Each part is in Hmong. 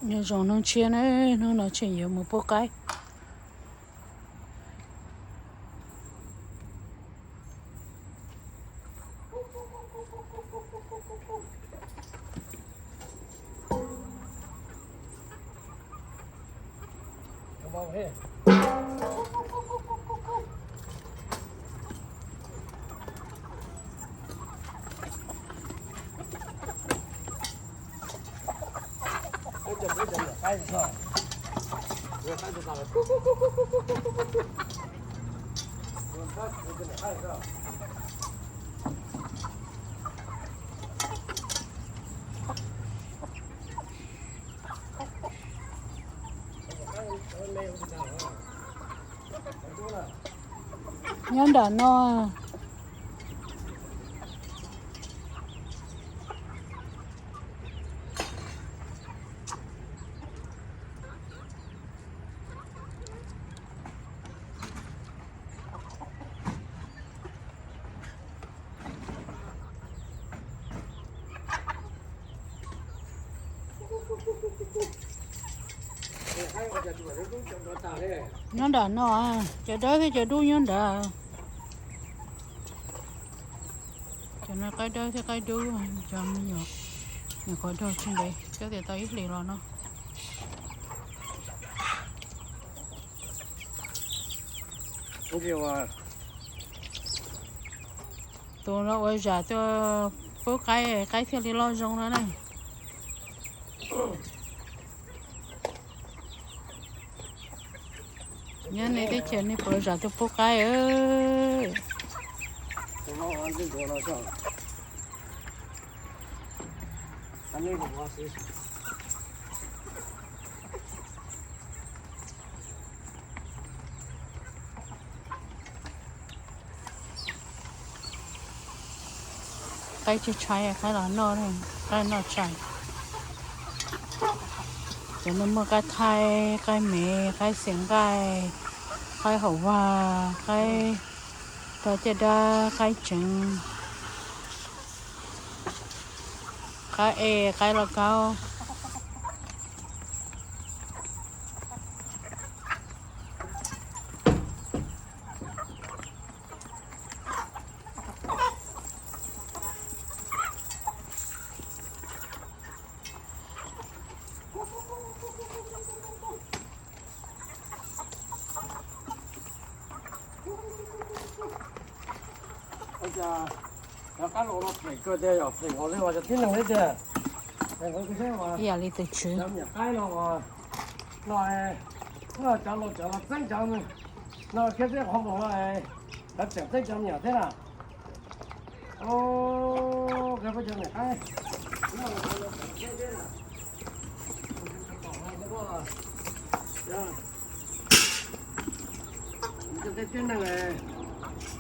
Nyob zoo hnub tshiab na, hnub no tseem yuav mus pub qaib. Nyob nram no. Nyob nram no, cov dawb thiab cov dub nyob nrad. Cov no qaib dawb thiab qaib dub, cov me nyuam, nyuam qhuav dog tsis ntev, cov tias tau ib hlis los no. Tus no ua zam tuaj pub qaib, qaib thiaj li loj zoo no na. Nyob nej teb chaws nej puas zam tuaj pub qaib? Qaib tshaib tshaib, qaib los noj, qaib noj tshais. Cov no muaj qaib thaib, qaib mev, qaib xiav nqaij, qaib haum vag, qaib rau caj dab, qaib tseev, qaib es, qaib lauj kaub. Cov qab los no pleem kawg tiag, yog pleem nkaus li uas cov tib neeg li tiag. Ib yam li tus tswv. Cov me nyuam qaib no uas no, cov laus cov los txeeb cov no kiag thiab qhov npaum no, lawv tseem txeeb cov me nyuam thiab na. Cov me nyuam qaib.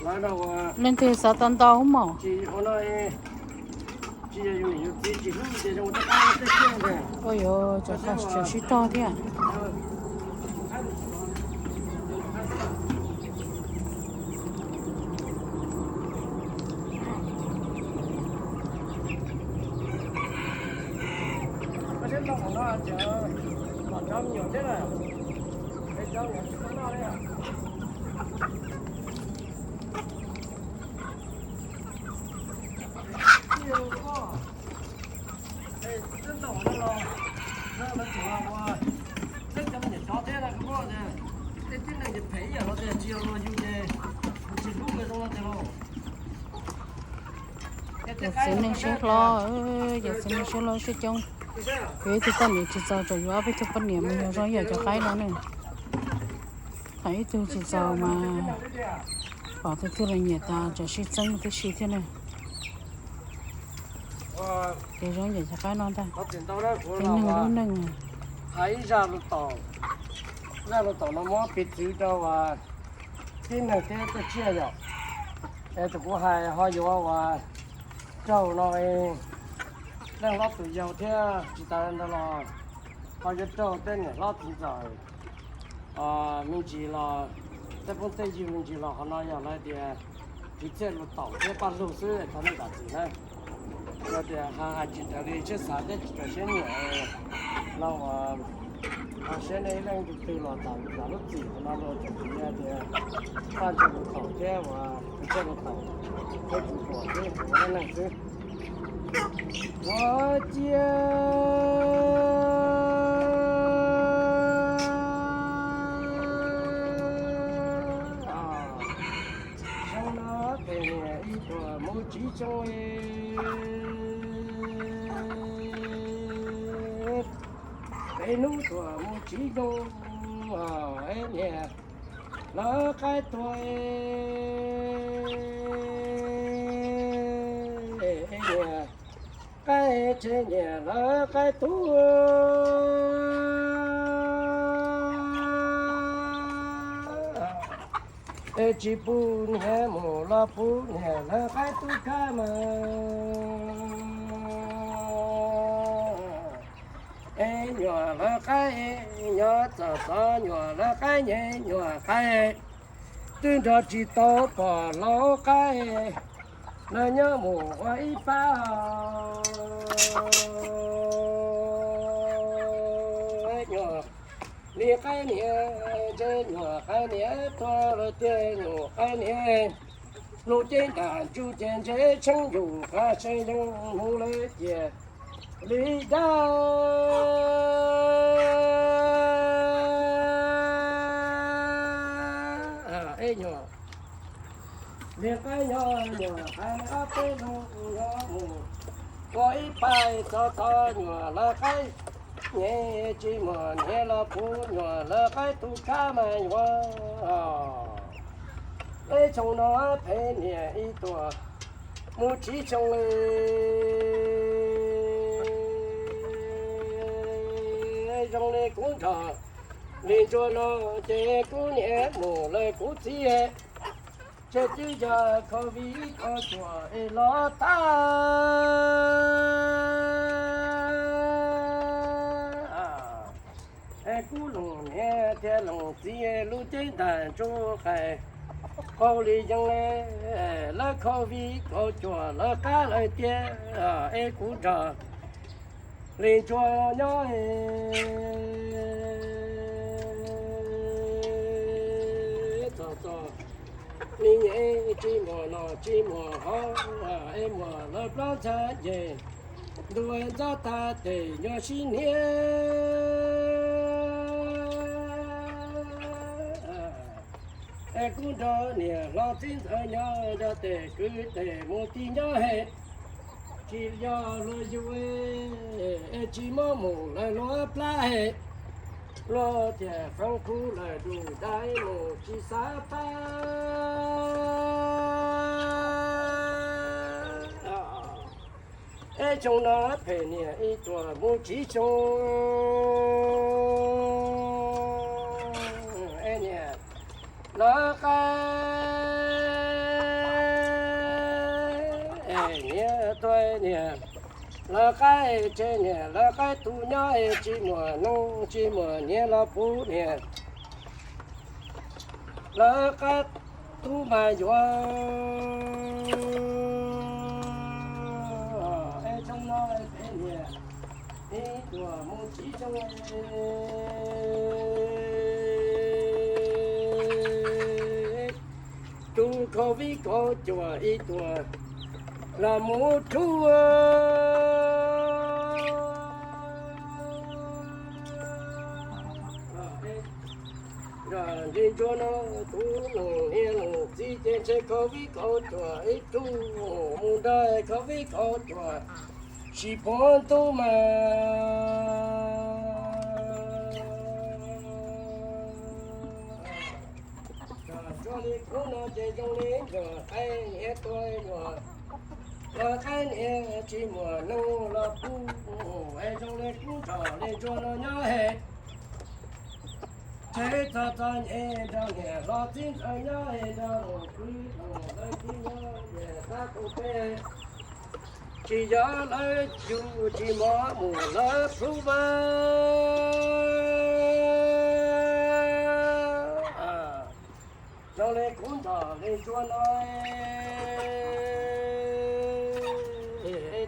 Leej twg xav tau ntau mos. Ua yuav cov qaib tseem sib tog thiab. Cov txiv neej siab hlob, cov txiv neej siab hlob siab coob. Kuv ib tug poj niam tsis txaus, tsam yuav ob peb tug poj niam mus yug zoo yam cov qaib no ne. Thaum ib tug tsis txaus mas pom tus twg los nyiam tas, tsam sib txeeb tib si thiab ne. Ces zoo yam cov qaib no ntag. Tib neeg lub neej. Hais ib zaj lus taum, zaj lus taum no muab piv txwv rau uas tib neeg thiab tej tsiaj yom. Es tus kuv hais ho yuav uas raug no, leej hlob tus yau thiab tsis tas ntawd los ho yuav raug tej niam hlob txiv ntxawm me ntsis los, tej phooj tej ywg me ntsis los. Qhov no yog lawv tias kwv txhiaj lus taum thiab paj lug xwb, thov nej zam txim na. Yog tias hais tsis raws li siab xav thiab tsis raws siab nyiam, Los uas, siab nej ib leej twg los tawm lub txim no los tseem tias Faj Ntsej Lus Thaum thiab uas Ntsej Lus Thaum, peb tsis pom thiab ua neej xwb. Ua cia xyoo no pem niam ib tuam mus tsib xyoo, peb hnub tuam mus tsib xyoo, es niam lawv qaib tuag, es niam qaib tseg niam lawv qaib tuag. Es tsis pub niam mus los pub niam lawv qaib tub kab mas. Es nyuam lawv qaib, nyob txom txom nyuam lawv qaib nyem nyuam qaib, twb nrog tsis tau pom lawv qaib, lawv nyob mus ua ib pab. Nyuam li qaib niam, ntshe nyuam qaib niam tuag lawm tiag nyuam qaib niam. Lub ceeb nram ntsuj ces ntshe tsheej yus qab seeb yeej hnub lawm tiag li dab. Es nyuam li qaib nyob nyuam qaib ob peb lub nyob mus ua ib pab, txom txom nyuam lawv qaib nyem tsis muaj niam los pub nyuam lawv qaib tub kab mas yuav. Peb xyoo no pem niam ib tuam mus tsib xyoo li. Zoo li kuv nrog li ntsuag no ces kuv niam mus lawm kuv txiv, ces twb yog COVID kaum cuaj es los tag. Es kuv loos niam thiab loos txiv lub ceeb nram ntsuj qais qaug li yees li, lawv COVID kaum cuaj lawv qab lawm tiag, es kuv nrog li ntsuag nyob txom txom li nyem tsis muaj noj tsis muaj haus, es muaj lawv plaub ntxhais ces ntuj ntxob tag tes nyuag sib hniav. Es kuv nrog niam hlob txiv ntxawm nyob nrog tes kwv tes mus tib nyob he, tsis yog luag yug es tsis muab mus lawv luag plab he, luag thiaj feeb khub lawm dus dais mus tsis xav pab. Es xyoo no phem niam ib tuam mus tsib xyoo, es niam lawv qaib, es niam tuag niam lawv qaib tseg niam lawv qaib tub nyob es tsis muaj neeg tsis muaj niam los pub niam lawv qaib tub mas yuav. Es xyoo no phem niam ib tuam mus tsib xyoo, tus COVID kaum cuaj ib tuam los mus rhuav. Ntshe ntsuag no tus niam los txiv ces ntshe COVID kaum cuaj ib tug mus nrog COVID kaum cuaj sim pov ntub mas. Tsuas li kuv no ces zoo li nyuam qaib niam tuag nyuam, los qaib niam tsis muaj neeg los pub, es zoo li kuv nrog li ntsuag no nyob he, tseg txog txog nyem nrog niam hlob txiv ntxawm nyob he, nrog los kwv los lawv kwv nyob niam tab tus peb, tsis yog lawv yug tsis muab mus lawv plub mas. Zoo li kuv nrog li ntsuag no,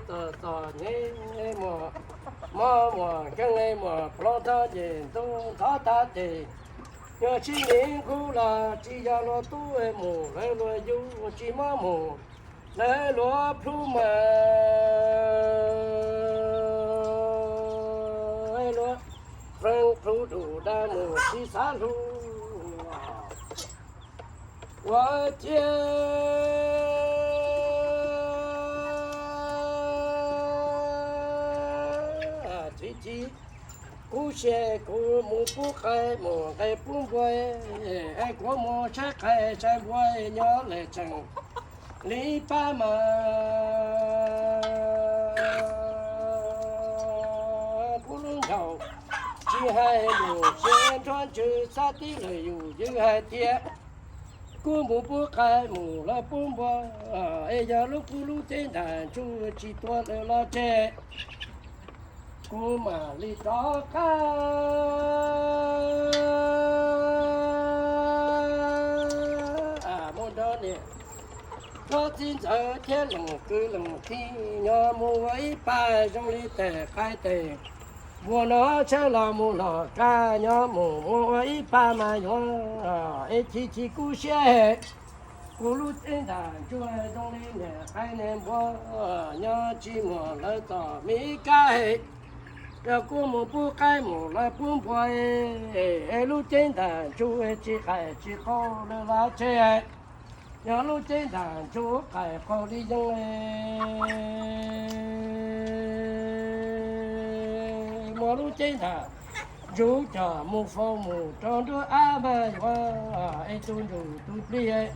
txog txog nyem muag, Mog muag keeb muag plhob thab ces ntuj thov thab tes, yog tsis nim khub los tsis yog luag tub mus lawv luag yug tsis mob mus lawv luag plhu mas luag plhu plhu dum dag mus tsis xav hlub ua cia txiv txiv kub siab kuv mus pub qaib mus nqe pub npua es kuv mus saib qaib saib npua nyob lawm tseem li pab mas kuv lub nraug tsis hais mus siab nrog ntsws xav tib lawm yus ywg hais tias kuv mus pub qaib mus lawv pub npua es yog lub kuv lub cev ntam ntsuj tsis tuag lawm los tseg kuv mam li rov qab mus nrog niam hlob txiv ntxawm thiab leej kwv leej tij nyob mus ua ib pab zoo li tes qaib tes npua no tsheb los mus los kaj nyob mus mus ua ib pab mas yuav es chim chim kub siab kuv lub cev ntam ntsuj zoo li niam qaib niam npua nyob tsis muaj lawv txom mi kab yog kuv mus pub qaib mus lawv pub npua es lub cev ntam ntsuj tsis qaim tsis qaug lawm los tseg yog lub cev ntam ntsuj qaim qaug li yeej muaj lub cev ntam ntsuj coj mus faus mus rau nruab ab mas yuav es tus ntsuj tus plig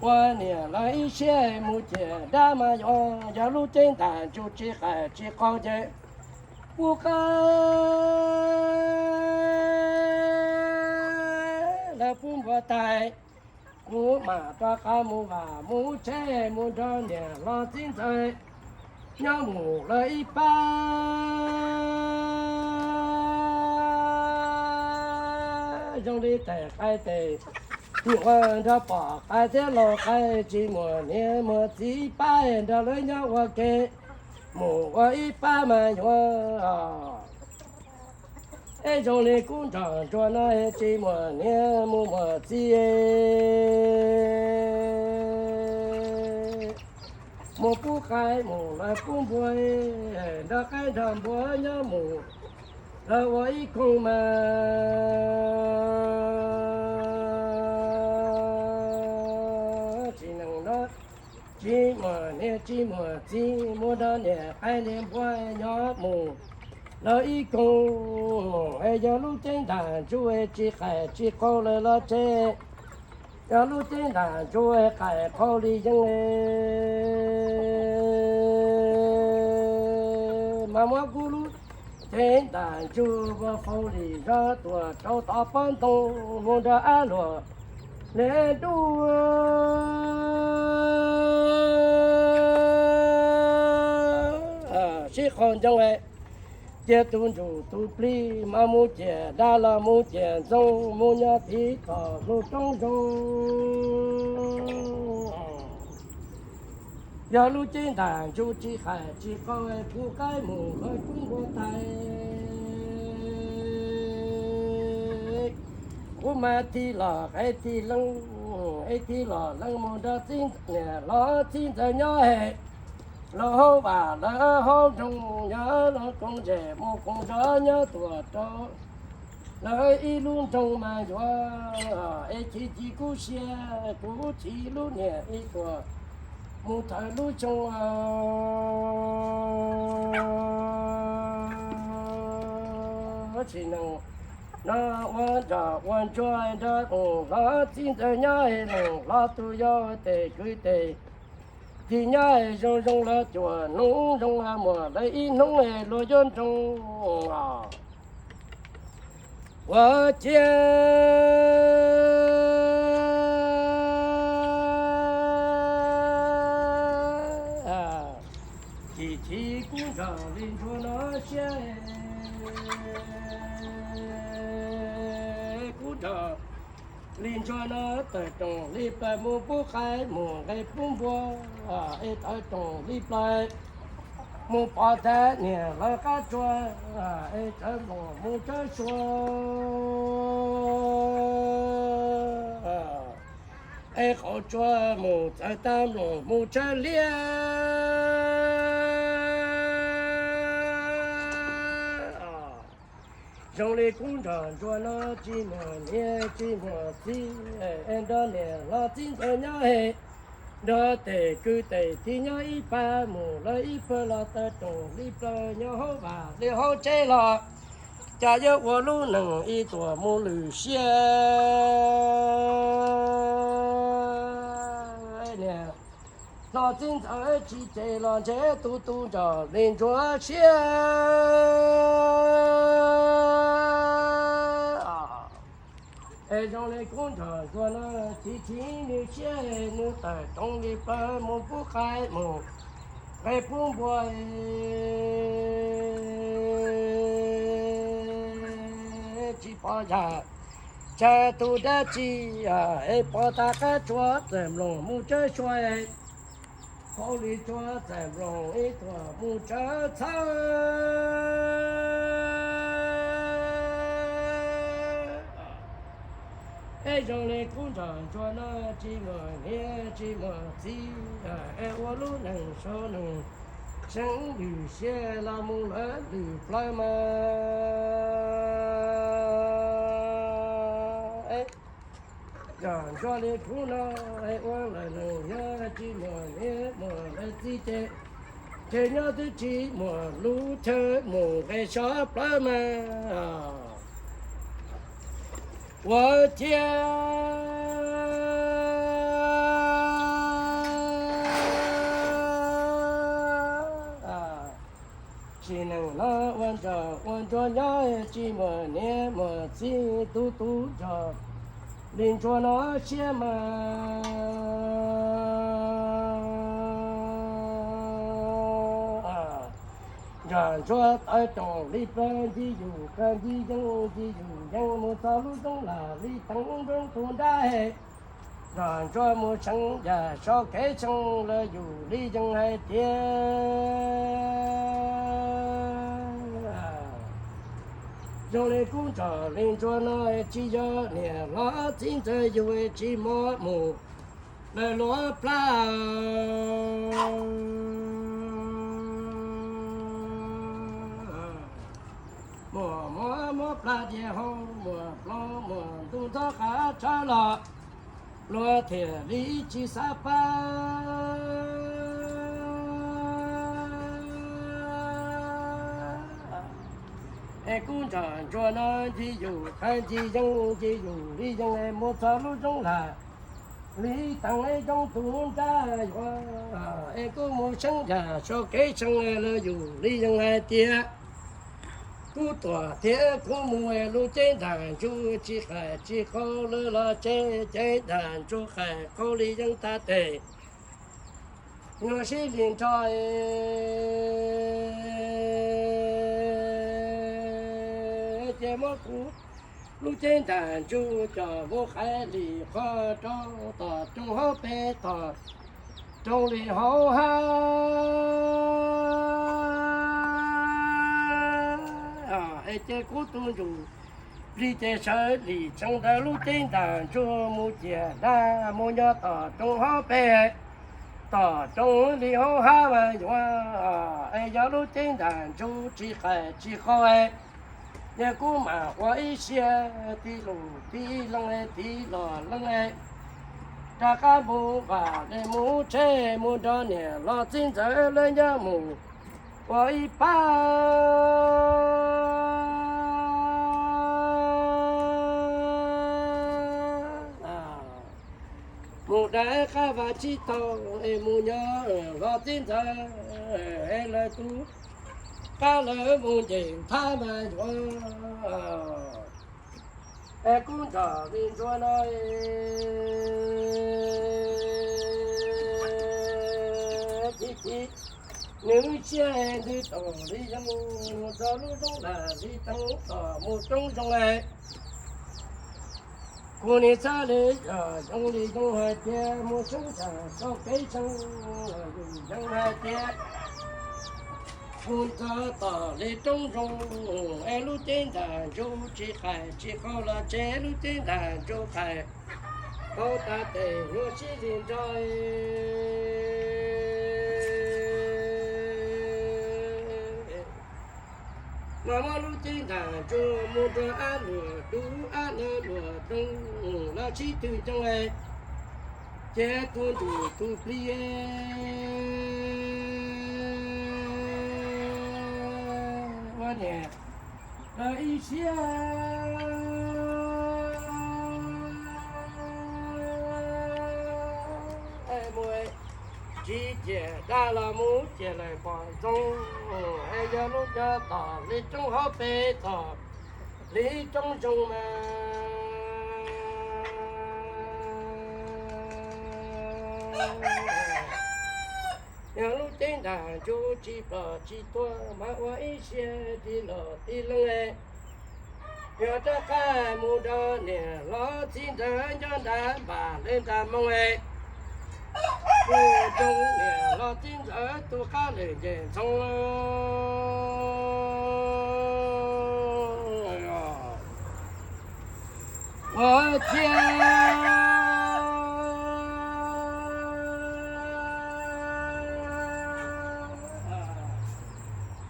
ua niam lawv ib siab mus ciam dab mas yuav yog lub cev ntam ntsuj tsis qaim tsis qaug ces pub qaib lawv pub npua tais kuv mam rov qab mus vam mus tsheb mus nrog niam hlob txiv ntxawm nyob mus lawv ib pab zoo li tes qaib tes nyuam nrog pom qaib thiab los qaib tsis muaj niam muaj txiv pab nrog lawv nyob ua ke mus ua ib pab mas yuav es zoo li kuv nrog ntsuag no tsis muaj niam mus muaj txiv mus pub qaib mus lawv pub npua nrog qaib nrog npua nyob mus lawv ua ib koog mas tsis neeg no tsis muaj niam tsis muaj txiv mus nrog niam qaib niam npua nyob mus lawv ib koog es yog lub cev ntam ntsuj tsis qaim tsis qaug lawm los tseg yog lub cev ntam ntsuj qaim qaug li yeej mas muab kuv lub cev ntam ntsuj ua faus li zog tuaj rau tod pob ntoo mus nrog ab luag li dub sib qaug ncoo cia tus ntsuj tus plig mas mus ciam dab los mus ciam ntxoog mus nyob thib tom lub roob zoo yog lub cev ntam ntsuj tsis qaim tsis qaug pub qaib mus lawv pub npua tais kuv mas thib los qaib thib leej es thib los leej mus nrog txiv niam hlob txiv ntxawm nyob es lawv haub vam lawv haub nroog nyob lawv koom zem mus koom zov nyob tuaj rau lawv ib lub nroog mas yuav es chim chim kub siab kuv chim lub niam ib tuaj mus thawm lub xyoo tsis neeg no ua nrog ua ntsuag nrog hlob txiv ntxawm nyob es leej hlob tus yau tes kwv tes tij nyob es zoo zoo lawv cuam hnub zoo muaj lawv ib hnub es luag yuav nroo os ua cia chim chim kub nrog li ntsuag no siab kub nrog li ntsuag no tawm roos li plaws mus pub qaib mus nqe pub npua es tawm roos li plaws mus pov tag niam lawv qab tsua, es tsawv nploos mus tsawb sua, es qhov tsua mus txawv tag nploos mus tsawb liab. Zoo li kub nrog ntsuag no tsis muaj niam tsis muaj txiv, es nrog niam los txiv ntxawm nyob he, nrog tes kwv tes tij nyob ib pab mus lawv ib pawg los taw roos li plaws nyob hauv vaj li hauv tsev los, cas yuav ua lub neej ib tuam mus lwm siab. Niam los txiv ntxawm tsis cem los ntshe tus tu nrog li ntsuag siab. Es zoo li kub nrog ntsuag no tsis txhim nws siab, nws tawm roos li plaws mus pub qaib mus nqe pub npua, tsis pom yam tsawg tus dab tsi, es pom tag qab tsua txawm nploos mus tsawb sua, hauv li tsua txawm nploos ib tuam mus tsawb txhawb. Es zoo li kub nrog ntsuag no tsis muaj niam tsis muaj txiv, es ua lub neej sau neej seev lwm siab los mus lawv lwm plaws mas. Nrog ntsuag li kub no es ua lawm neej yog tsis muaj niam muaj lawv txiv ces, ces nyob twb tsis muaj lub chaw mus nqe sov plawv mas ua cia sim neej no ua ntsog ua ntsuag nyob tsis muaj niam muaj txiv, tus tu nrog li ntsuag no siab mas. Nrog ntsuag tawv roos li plaws ncig yus kawg ncig yeeb ncig yus yeeb mus txog lub roob lag li teev roob tus nrab he. Nrog ntsuag mus seev yam sau kev seev lawv yus li yeej hais tias zoo li kub nrog li ntsuag no tsis yog niam los txiv ntxawm yus tsis mos mus lawv luag plab. Muaj mob mob plab tiag hau, muaj plob muaj ntuj ntxhov qab tsawv los luag thiaj li tsis xav pab. Es kub nrog ntsuag no ncig yus kawg ncig yeeb ncig yus li yeej mus txog lub roob lag li teev roob tus nrab yuav. Es kub mus seev yam sau kev seev lawv yus li yeej hais tias kub tuag thiab kub mus lub cev nram ntsuj tsis qais tsis qau lawv los tsev cev nram ntsuj qais qau li yeej tag tes. Nyuag sib li nrho ces muab kuv lub cev nram ntsuj coj mus qhais li qhov rau tom roob hauv pes tom roob li hauv hab. Es ces kuv tus ntsuj plig ces sawv li tseev ntawm lub cev nram ntsuj mus ciam nrag mus nyob tom roob hauv pes tom roob li hauv hab mas yuav. Es yog lub cev nram ntsuj tsis qais tsis qau, yog kuv mam ua ib siab tiv lus tiv leej tiv los leej rov qab mus vam li mus tsheb mus nrog niam los txiv ntxawm lawv nyob mus ua ib pab. Mus dai qab vaj tsib taug es mus nyob los txiv ntxawm es lawv tus qab lawv mus ncees thab mas yuav. Es kub nrog li ntsuag no tib tib nws siab ntws tau li zoo mus txog lub roob lag li teev tom mus roob zoo es kuv nim xav li yog zoo li zoo hais tias mus seev yam sau kev seev yus yeej hais tias Mus ntxov tom li roob zoo, es lub ceeb nram ntsuj tsis qais tsis qau los tseg, lub ceeb nram ntsuj qais qau tas tes nyuag sib li nrog. Mas muab lub ceeb nram ntsuj mus rau ab luam dub ab na luam roob los sib tw ncoo, ces tus ntsuj tus plig ua niam los ib siab mus, tsis ciam dag los mus ciam lawm pom zoo, es yog lub cov tom li roob hauv pes tom li roob zoo mas. Yog lub ceeb nram ntsuj tsis plom tsis tuag mas ua ib siab tib los tib leej. Yog rov qab mus rau niam los txiv ntxawm nco nrad npam li nram moo, mus rau niam los txiv ntxawm tus qab lwm nce ntxhoo. Ua ciav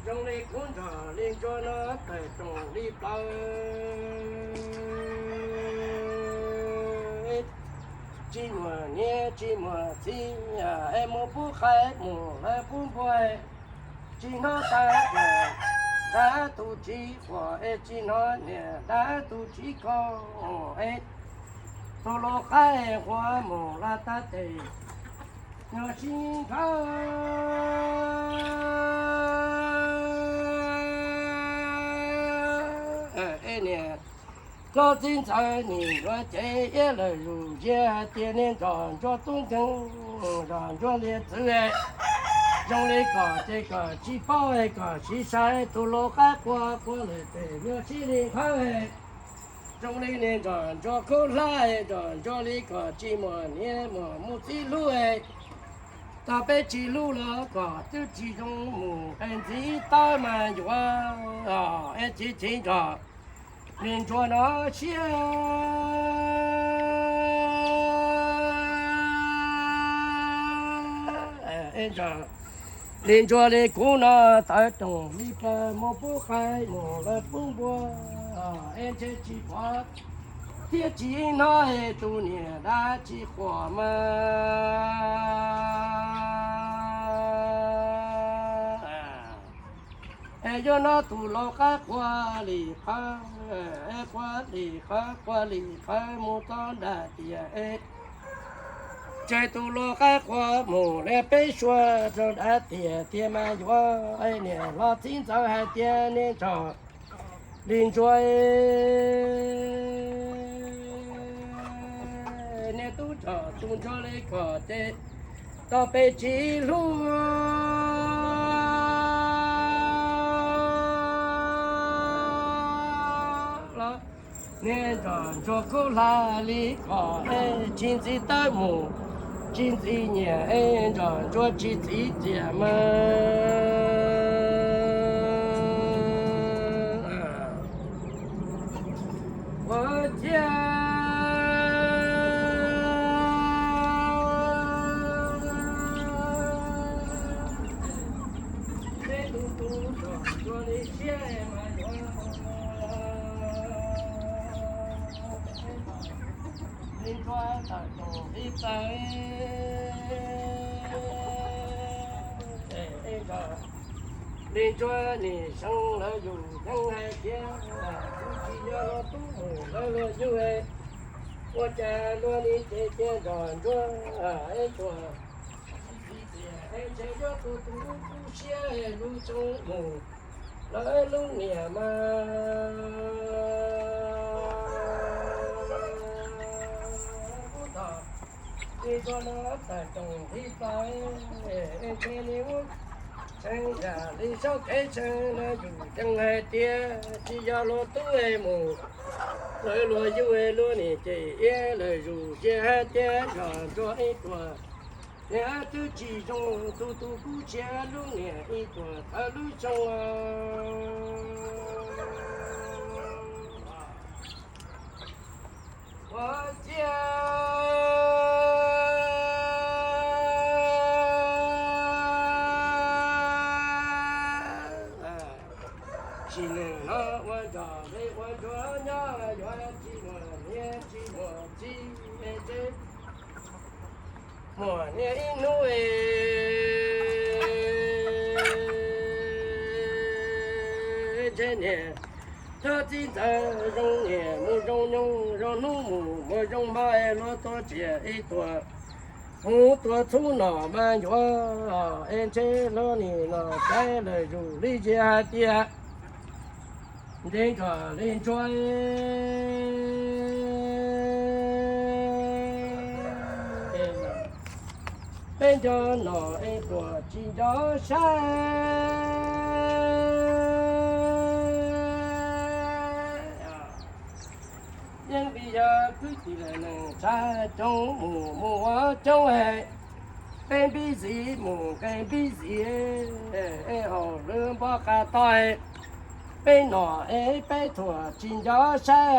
zoo li kub nrog li ntsuag no tawm roos li plaws, tsis muaj niam tsis muaj txiv, es mus pub qaib mus lawv pub npua, tsis hnov tag niam dab tus tsis quaj, es tsis hnov niam dab tus tsis kho, es tus luj qaib quaj mus los tag tes nyuag sib nrog. Es niam los txiv ntxawm nim yuav cev iab lawm zus zias hais tias niag ntsoj ntsuag tub nkeeg, ntsoj ntsuag liag txwv, zoo li kom ces kom tsis paub, kom tsis saib, tus luj qaib quaj quaj lawm tes nyuag sib li nqhawb. Zoo li niag ntsoj ntsuag khaub hlab, ntsoj ntsuag li kom tsis muaj niam muaj txiv hlub, tau peb tsis hlub los kom twb tsis zoo mus qe ntxiv tawb mas yuav es txiv txiv ntsoj li ntsuag no siab. Li ntsuag li kub no tawm roos li plaws mus pub qaib mus lawv pub npua, es ntshe tsis pom thiab tsis hnov, es tus niam dab tsis quaj mas. Es yuav hnov tus luj qaib quaj li qhawv, es quaj li qhawv quaj li qhawv mus txog nram tiaj es, ces tus luj qaib quaj mus li peb suab rau nram tiaj tiaj mas yuav, niam los txiv ntxawm hais tias niag ntsoj li ntsuag, niag tub ntsoj tus ntsuag li kom ces tau peb tsis hlub los, niag ntsoj ntsuag khaub hlab li kom es tsis ntxiv tawb mus, tsis ntxiv nyiam es ntsoj ntsuag tsis txiv txiaj mas. Ua ciav peb tus tub ntsoj ntsuag li siab mas yuav li ntsuag tawm roos li plaws, li ntsuag nim xyoo lawv yus yeej hais tias kuv tsis yog luag tub mus lawv luag yug, ua cas luag li ces cia ntsoj ntsuag es tuag, es ntshe yuav tus tub kub siab es lub xyoo mus lawv lub niam mas. Kuv txom li ntsuag no tawm roos li plaws, es ntshe li ub tseeb yam li sab kev tseeb lawv yus yeej hais tias tsis yog luag tub es mus lawv luag yug, luag nim ces iab lawm zus cia hais tias ntsoj ntsuag ib tuag, Niam twb tsis zoo, tus tus kub tsis lub niam ib tuam thawj lub xyoo. Ua ciav sim neej no ua nrog peb ua nrog nyob, yuav tsis muaj niam tsis muaj txiv, muaj niam ib hnub es ntshe niam cov txiv ntxawm zoo niam mus zoo nyoog, zoo hnub mus mus zoo hmo es luag tuaj tsiam ib tuam, mus tuam txhub nom mas yuav es ntshe luag nim no saib lawm zus li ntsia hais tias ntev nrog li ntsuag. Peb nco nom es tuam tsis nco saib. Yeej vim yog kwv tij lawm neej tsa coob mus mus ua coob, peb npib ntxiv mus nqe npib ntxiv, es haum lwm npoj qab toj, peb nom es peb tuam tsis nco saib.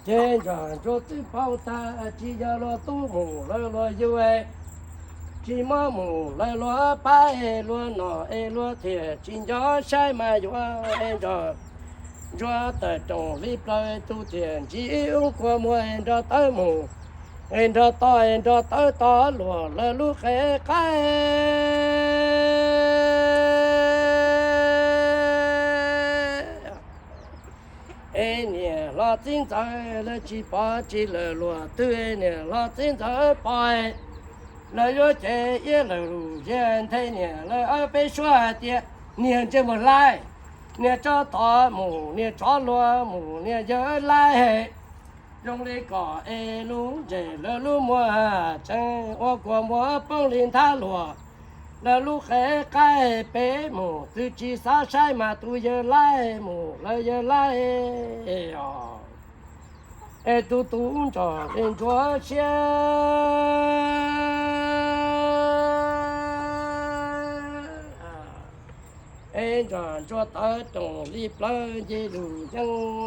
Ces nco ntsuag twb paub tag, tsis yog luag tub mus lawv luag yug, tsis mob mus lawv luag pab, luag nom es luag thiaj tsis nco saib mas yuav es nco ntsuag tawm roos li plaws, tus thiaj ntsib ub kua muag es nrog tawb mus, es nrog toj es nrog tawb tod luag lawv lub qe qaib. Es niam hlob txiv ntxawm lawv tsis pom tsis lawm luag twg, niam hlob txiv ntxawm pom lawv yuav ces iab lawm lus yag nthe niam lawv ob peb suab hais tias, niag ntsej muag laib, niag tsob tod mus niag tsob luag mus niag yawg laib, zoo li kom es lub ntsej lawv lub muag tseeb ua kua muag poob li nthab luag lawv lub qe qaib, peb mus twb tsis xav saib mas tus yawg laib mus lawv yawg laib os. Es tus tus nco li ntsuag siab, es nco ntsuag tawv roos li plawv nce lus yeeb.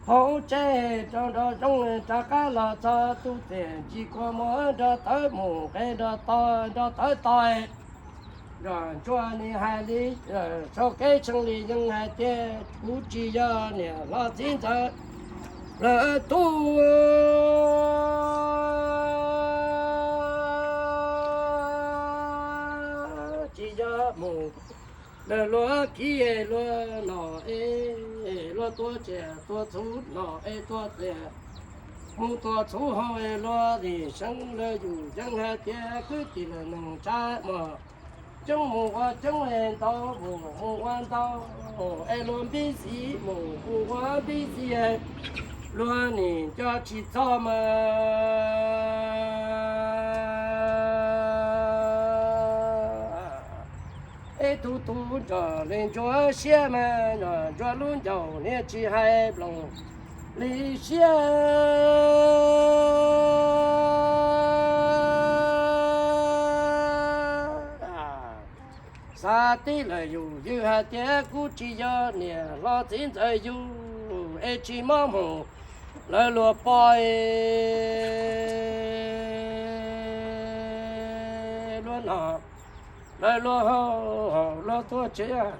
Hauv tsev rau nrog zoo rov qab los txog, tus txiaj ntsim kua muag nrog tawb mus nqe nrog tod nrog tawb tod. Nco ntsuag nim hais li, sau kev tshee li yeej hais tias kuv tsis yog niam hlob txiv ntxawm lawv tub, tsis yog mus lawv luag kiv luag nom es luag tuaj tsiam tuaj txhub nom es tuaj tsiam mus tuaj txhub hauv es luag nim seev lawv yus yeej hais tias kwv tij lawm neej tsa mas coob mus ua coob es ntau mus mus ua ntau es luag npib ntxiv mus mus ua npib ntxiv, luag nim nco tsis txog mas ib tug tub nco li ntsuag siab mas nco ntsuag lub ncauj niag tsis hais nplooj li siab. Xav tib lawm yus yws hais tias kuv tsis yog niam hlob txiv ntxawm yus es tsis mob mus lawv luag poj luag nom lawv luag haus luag tuaj tsiam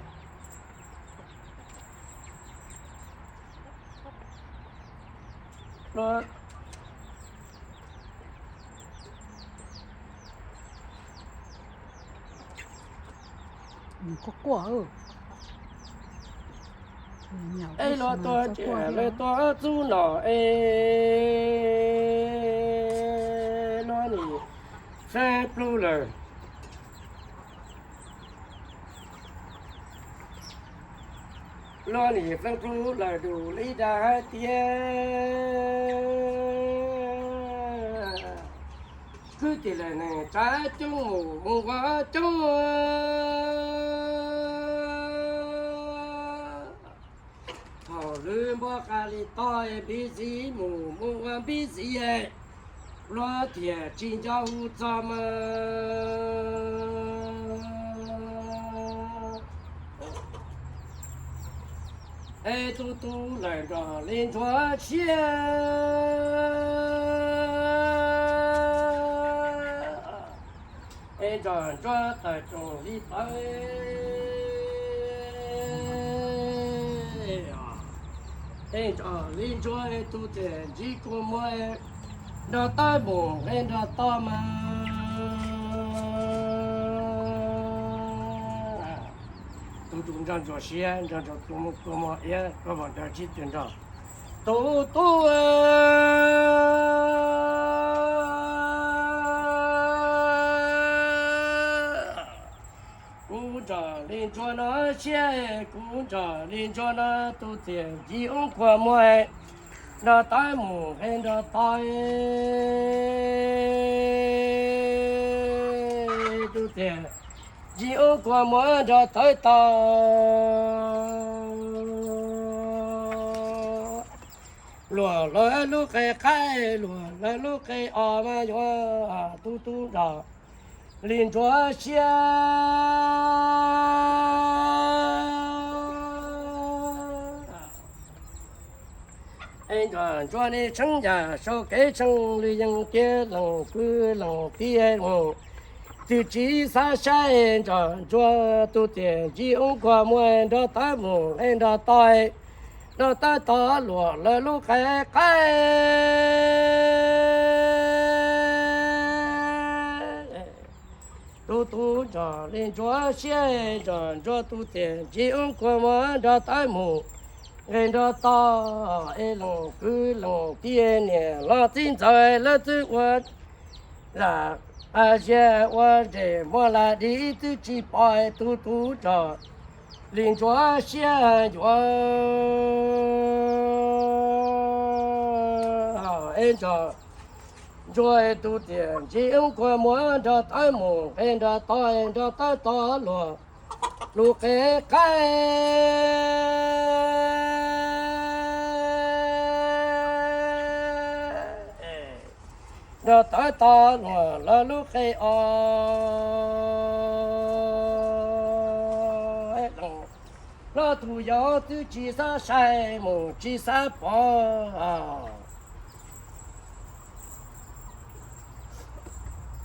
luag es luag tuaj tsiam luag tuaj txhub nom es luag nim feeb plug lawm. Luag nim feeb plug lawm dus li dag hais tias kwv tij lawm neej tsa coob mus mus ua coob Lwm npua qas li toj npib ziv mus mus ua npib ziv, luag thiaj tsis nco hu txog mas. Es tus tub lawm nrog li ntsuag siab, es nrog ntsuag tawm roos li plawv. Es nrog li ntsuag tus tiam ntsib kua muag, nrog tawb mus nqe nrog toj mas. Tus tus nrog ntsuag siab, nrog ntsuag kua muag iab, koj vam nrog tsib tug nrog. Tus tub kuv nrog li ntsuag no siab, kuv nrog li ntsuag no tus tiam ntsib ub kua muag, nrog tawb mus nqe nrog toj. Tus tiam ntsib ub kua muag nrog tawb toj. Luag lawv lub qe qaib, luag lawv lub qe os mas yuav tus tub nrog li ntsuag siab. Es nrog ntsuag niag tsheeb yam sau kev tsheej li yeej tiag lees kwv lees tiag lees. Twb tsis xav saib nrog ntsuag tus tiam ntsib ub kua muag nrog tawb mus nqe nrog toj, nrog tawb toj luag lawv lub qe qaib. Tus tub nrog li ntsuag siab, nrog ntsuag tus tiam ntsib ub kua muag nrog tawb mus nqe nrog toj, es lees kwv lees tiag niam los txiv ntxawm lawv twb ua lam qas zias ua ntsej muag lam dim twb tsis pom tus tub nrog li ntsuag siab yuav es nrog ntsuag tus tiam ntsib ub kua muag nrog tawb mus nqe nrog toj, nrog tawb toj luag lub qe qaib. Nrog tawb toj luag lawv lub qe os. Los tus yau twb tsis xav saib mus tsis xav pom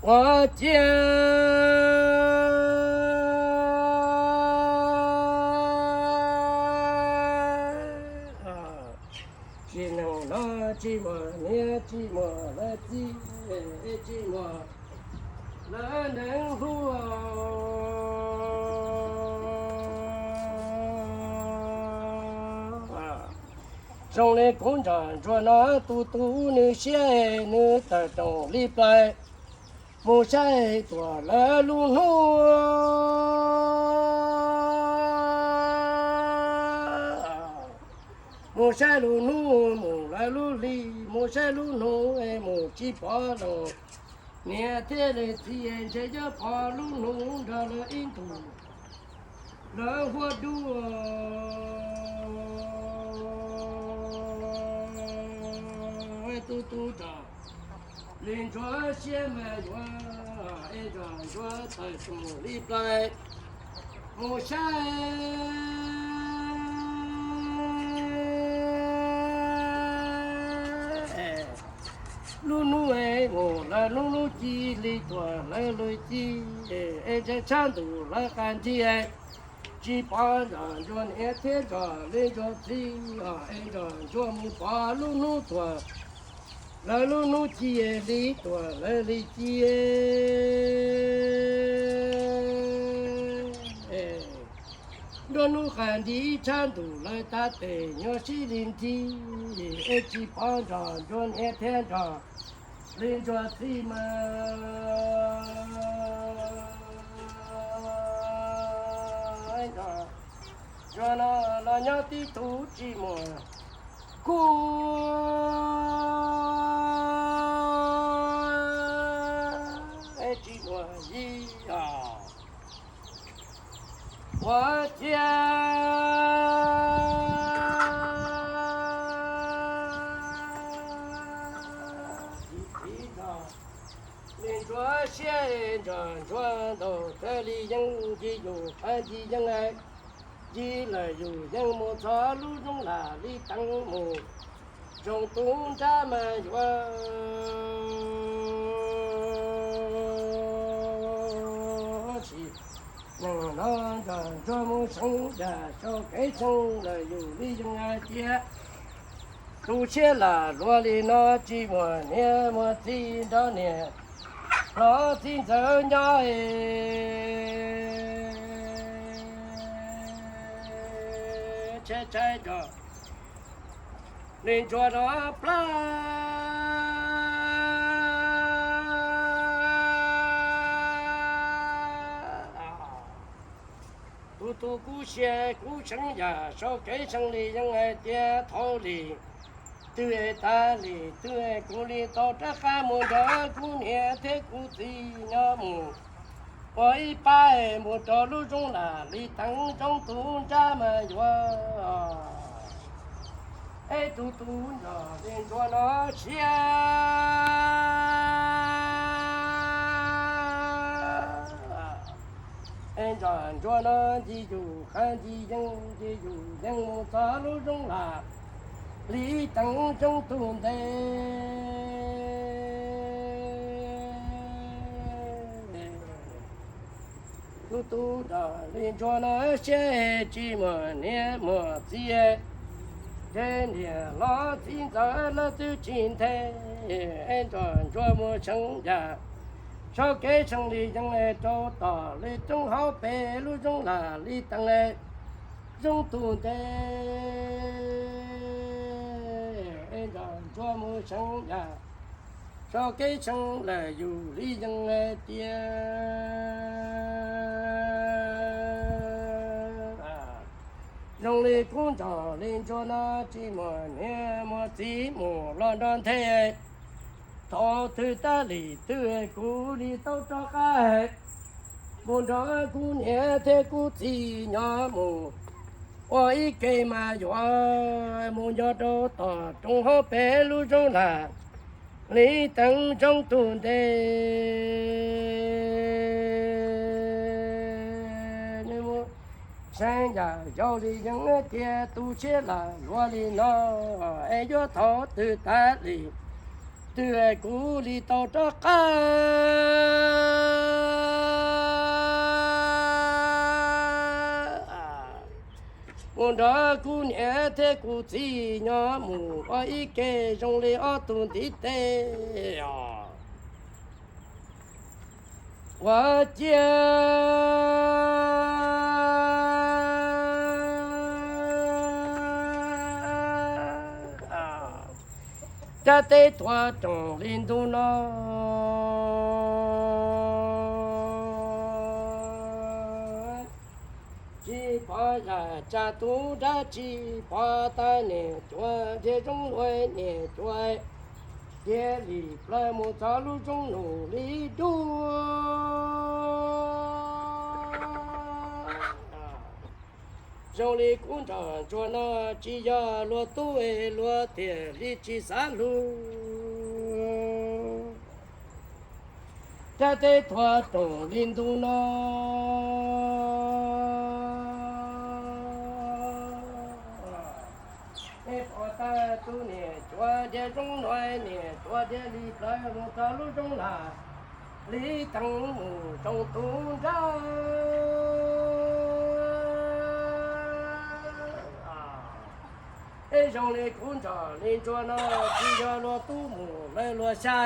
ua ciav. Tsis neeg los tsis muaj niam tsis muaj lawv txiv, tsis muaj lawv neeg hlub. Zoo li kuv nrog ntsuag no tus tub nws siab nws tawm roos li plawv. Mus saib tuaj lawv lub hnub, mus saib lub hnub mus lawv lub hli, mus saib lub hnub es mus tsis pom los niam thiab leej txiv ntshe yuav pom lub hnub nrog lawv ib ntus lawv huab dua. Tus tub nrog li ntsuag siab mas yuav es nrog ntsuag tawm roos li plawv mus saib lub hnub es mus lawv lub hnub ci, hli tuaj lawv hli ci, es ntshe tshav ntuj lawv qab nthi, tsis pom nrog ntsuag niam thiab nrog li ntsuag txiv, es nrog ntsuag mus pom lub hnub tuaj lawv lub hnub ci, hli tuaj lawv hli ci. Nruab hnub qab nthi tshav ntuj lawv tav tes nyob sib li nthi, es tsis pom nrog ntsuag niam thiab nrog li ntsuag txiv mas. Ntsuag no los nyob tib tug tsis muaj kuv, es tsis muaj yig os. Ua ciav Li ntsuag siab ntsuag ntsuag ntaus txawv li yeej nci yus qab nci yeej nci lawm yus yeej mus txog lub zoov lam li teev mus zoo tus nrab mas yuav tsis neeg no ntsuag ntsuag mus seev yam sau kev seev lawm yus li yeej hais tias tus siab lam luag li no tsis muaj niam muaj txiv nrog niam hlob txiv ntxawm nyob es tshaib tshaib rau li ntsuag no plab. Tus tus kuv sia kuv seev yam sau kev seev li yeej hais tias thaum li twg es tas li twg es kuv li tau rov qab mus nrog kuv niam thiab kuv txiv nyob mus ua ib pab es mus rau lub zoov lam li teev zoo tus nrab mas yuav es tus tus nrog li ntsuag no siab es nrog ntsuag no nci yus qab nci yeej nci yus yeej mus txog lub zoov lam li teev zoo tus ntev. Tus tus nrog li ntsuag no siab tsis muaj niam muaj txiv, ces niam hlob txiv ntxawm lawv twb tsis nthe, es nrog ntsuag mus seev yam sau kev seev li yeej rau tom li roob hauv pes lub zoov lam li teev zoo tus ntev, es nrog ntsuag mus seev yam sau kev seev lawm yus li yeej hais tias zoo li kuv nrog li ntsuag no tsis muaj niam muaj txiv mus los nrog nthe. Thaum twg tas li twg kuv li tau rov qab mus nrog kuv niam thiab kuv txiv nyob mus ua ib ke mas yuav mus nyob rau tom roob hauv pes lub zoov lam li teev zoo tus ntev. Nws mus seev yam yau li yeej tias tus siab lam luag li no es yuav thaum twg tas li twg kuv li tau rov qab mus nrog kuv niam thiab kuv txiv nyob mus ua ib ke zoo li ob tug ntiv tes os. Ua ciav rab teb tuav roos li ntu no, tsis pom yam tsa tus dab tsi pom tas niam cuav dhia zoov luag niam cuav dhia li plaws mus txog lub zoov nus li dub. Zoo li kuv nrog ntsuag no tsis yog luag tub es luag thiaj li tsis xav hlub. Rab teb tuav roos li ntu no, es pom tas tus niam cuav dhia zoov luag niam cuav dhia li plaws mus txog lub zoov lam li teev mus zoo tus nrab. Es zoo li kuv nrog li ntsuag no tsis yog luag tub mus lawv luag xya,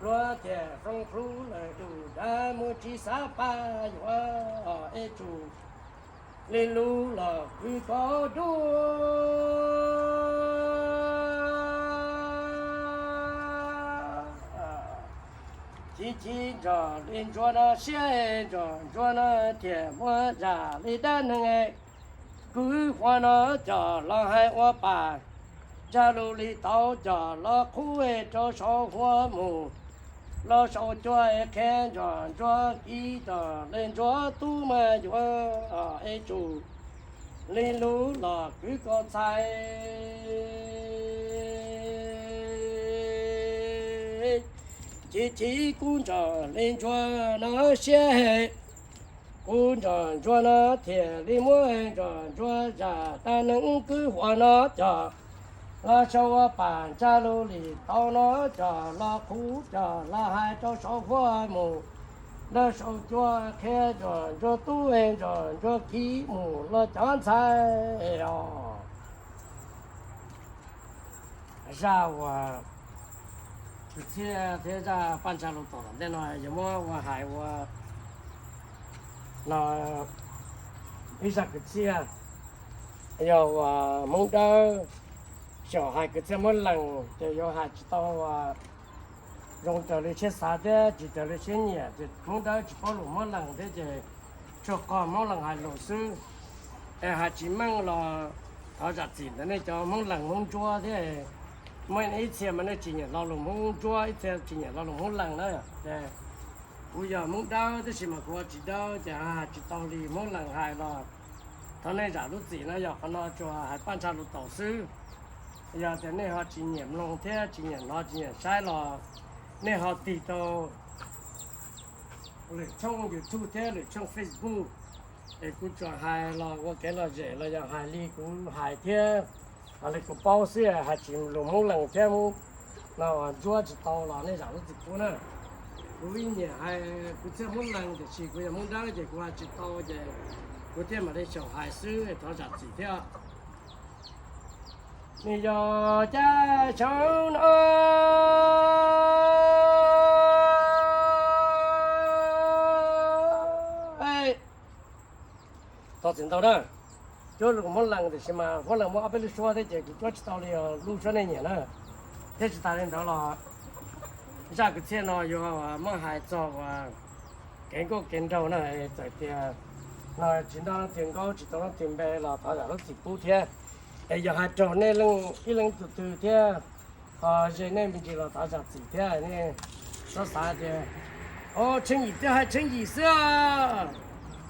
luag thiaj zoo hlub lawv dub dag mus tsis xav pab yuav es tsum li lub los kwv koj dub. Tsis tsis nrog li ntsuag no siab nrog ntsuag no thiaj muaj zam li dab neeg. Kwv huab no coj los hais ua pam, zaj lus li tau coj los qhuab rau saum huab mus, los saum cua qhia nrog ntsuag kiv rau li ntsuag tub mas yuav es tsum li lub los kwv koj txhais. Chim chim kuv nrog li ntsuag no siab, kuv nrog ntsuag no thiaj li muab nrog ntsuag zaj dab neeg kwv huam no coj los sau ua paj ntsag lus li tau no coj los qhuab coj los hais rau saum huab mus, ntawm saum cua qhia nrog ntsuag tub nrog ntsuag kiv mus los cov ntxhais os. Zaj uas kwv txhiaj thiab zaj paj ntsag lus tom tom ntej no yog muab ua hais ua no ib zaj kwv txhiaj, yog uas Hmoob Dawb xyaum hais kwv txhiaj muab lees ces yuav hais tsis tau uas zoo raws li siab xav thiab tsis raws li siab nyiam ces Hmoob Dawb tsis paub lus muab lees thiab ces tsuas qog Hmoob Lees hais lus xwb. Es hais tsis meej los thov zam txim ntawm nej cov Hmoob Lees Hmoob Ntsuab thiab. Muaj ib txhia mas nej tsis nyiam lo lus Hmoob Ntsuab, ib txhia tsis nyiam lo lus Hmoob Lees na. Ces kuv yog Hmoob Dawb tab sis mas kuv ua tsis dawb ces hais tsis tau li Hmoob Lees hais los thov nej zam lub txim no, yog qhov no tsuas hais paj ntsag lus taum xwb. Yog tias nej ho tsis nyiam mloog thiab tsis nyiam hnov tsis nyiam saib los nej ho tig rau lwm tshooj YouTube thiab lwm tshooj Facebook, es kuv tsuas hais los ua kev lom zem los yog hais li kuv hais thiab hais li kuv paub xwb, hais tsis lus Hmoob Lees thiab Hmoob no Ntsuab tsis tau los nej zam lub txim pub na. Kuv ib nyiam hais kwv txhiaj Hmoob Lees tiam sis kuv yog Hmoob Dawb ces kuv hais tsis tau ces kuv thiaj mam li xyaum hais xwb, thov zam txim thiab. Nws yog caj saum no tau txiv ntau na. Cuab lus Hmoob Lees tiam sis mas Hmoob Lees muaj ob peb lub suab thiab ces kuv cuab tsis tau li lub suab nej nyiam na. Thiab tsis tas li ntawd los zaj kwv txhiaj no yuav muab hais txog uas kev nkauj kev nraug na, txawm tias no tsis nto leej twg nkauj tsis tau leej twg npe los thov zam lub txim pub thiab. Es yog hais raug nej leej ib leej tug twg thiab ho ze nej me ntsis los thov zam txim thiab. Nej xav xav tias, o, Tsheej Yim twb hais Tsheej Yim xwb,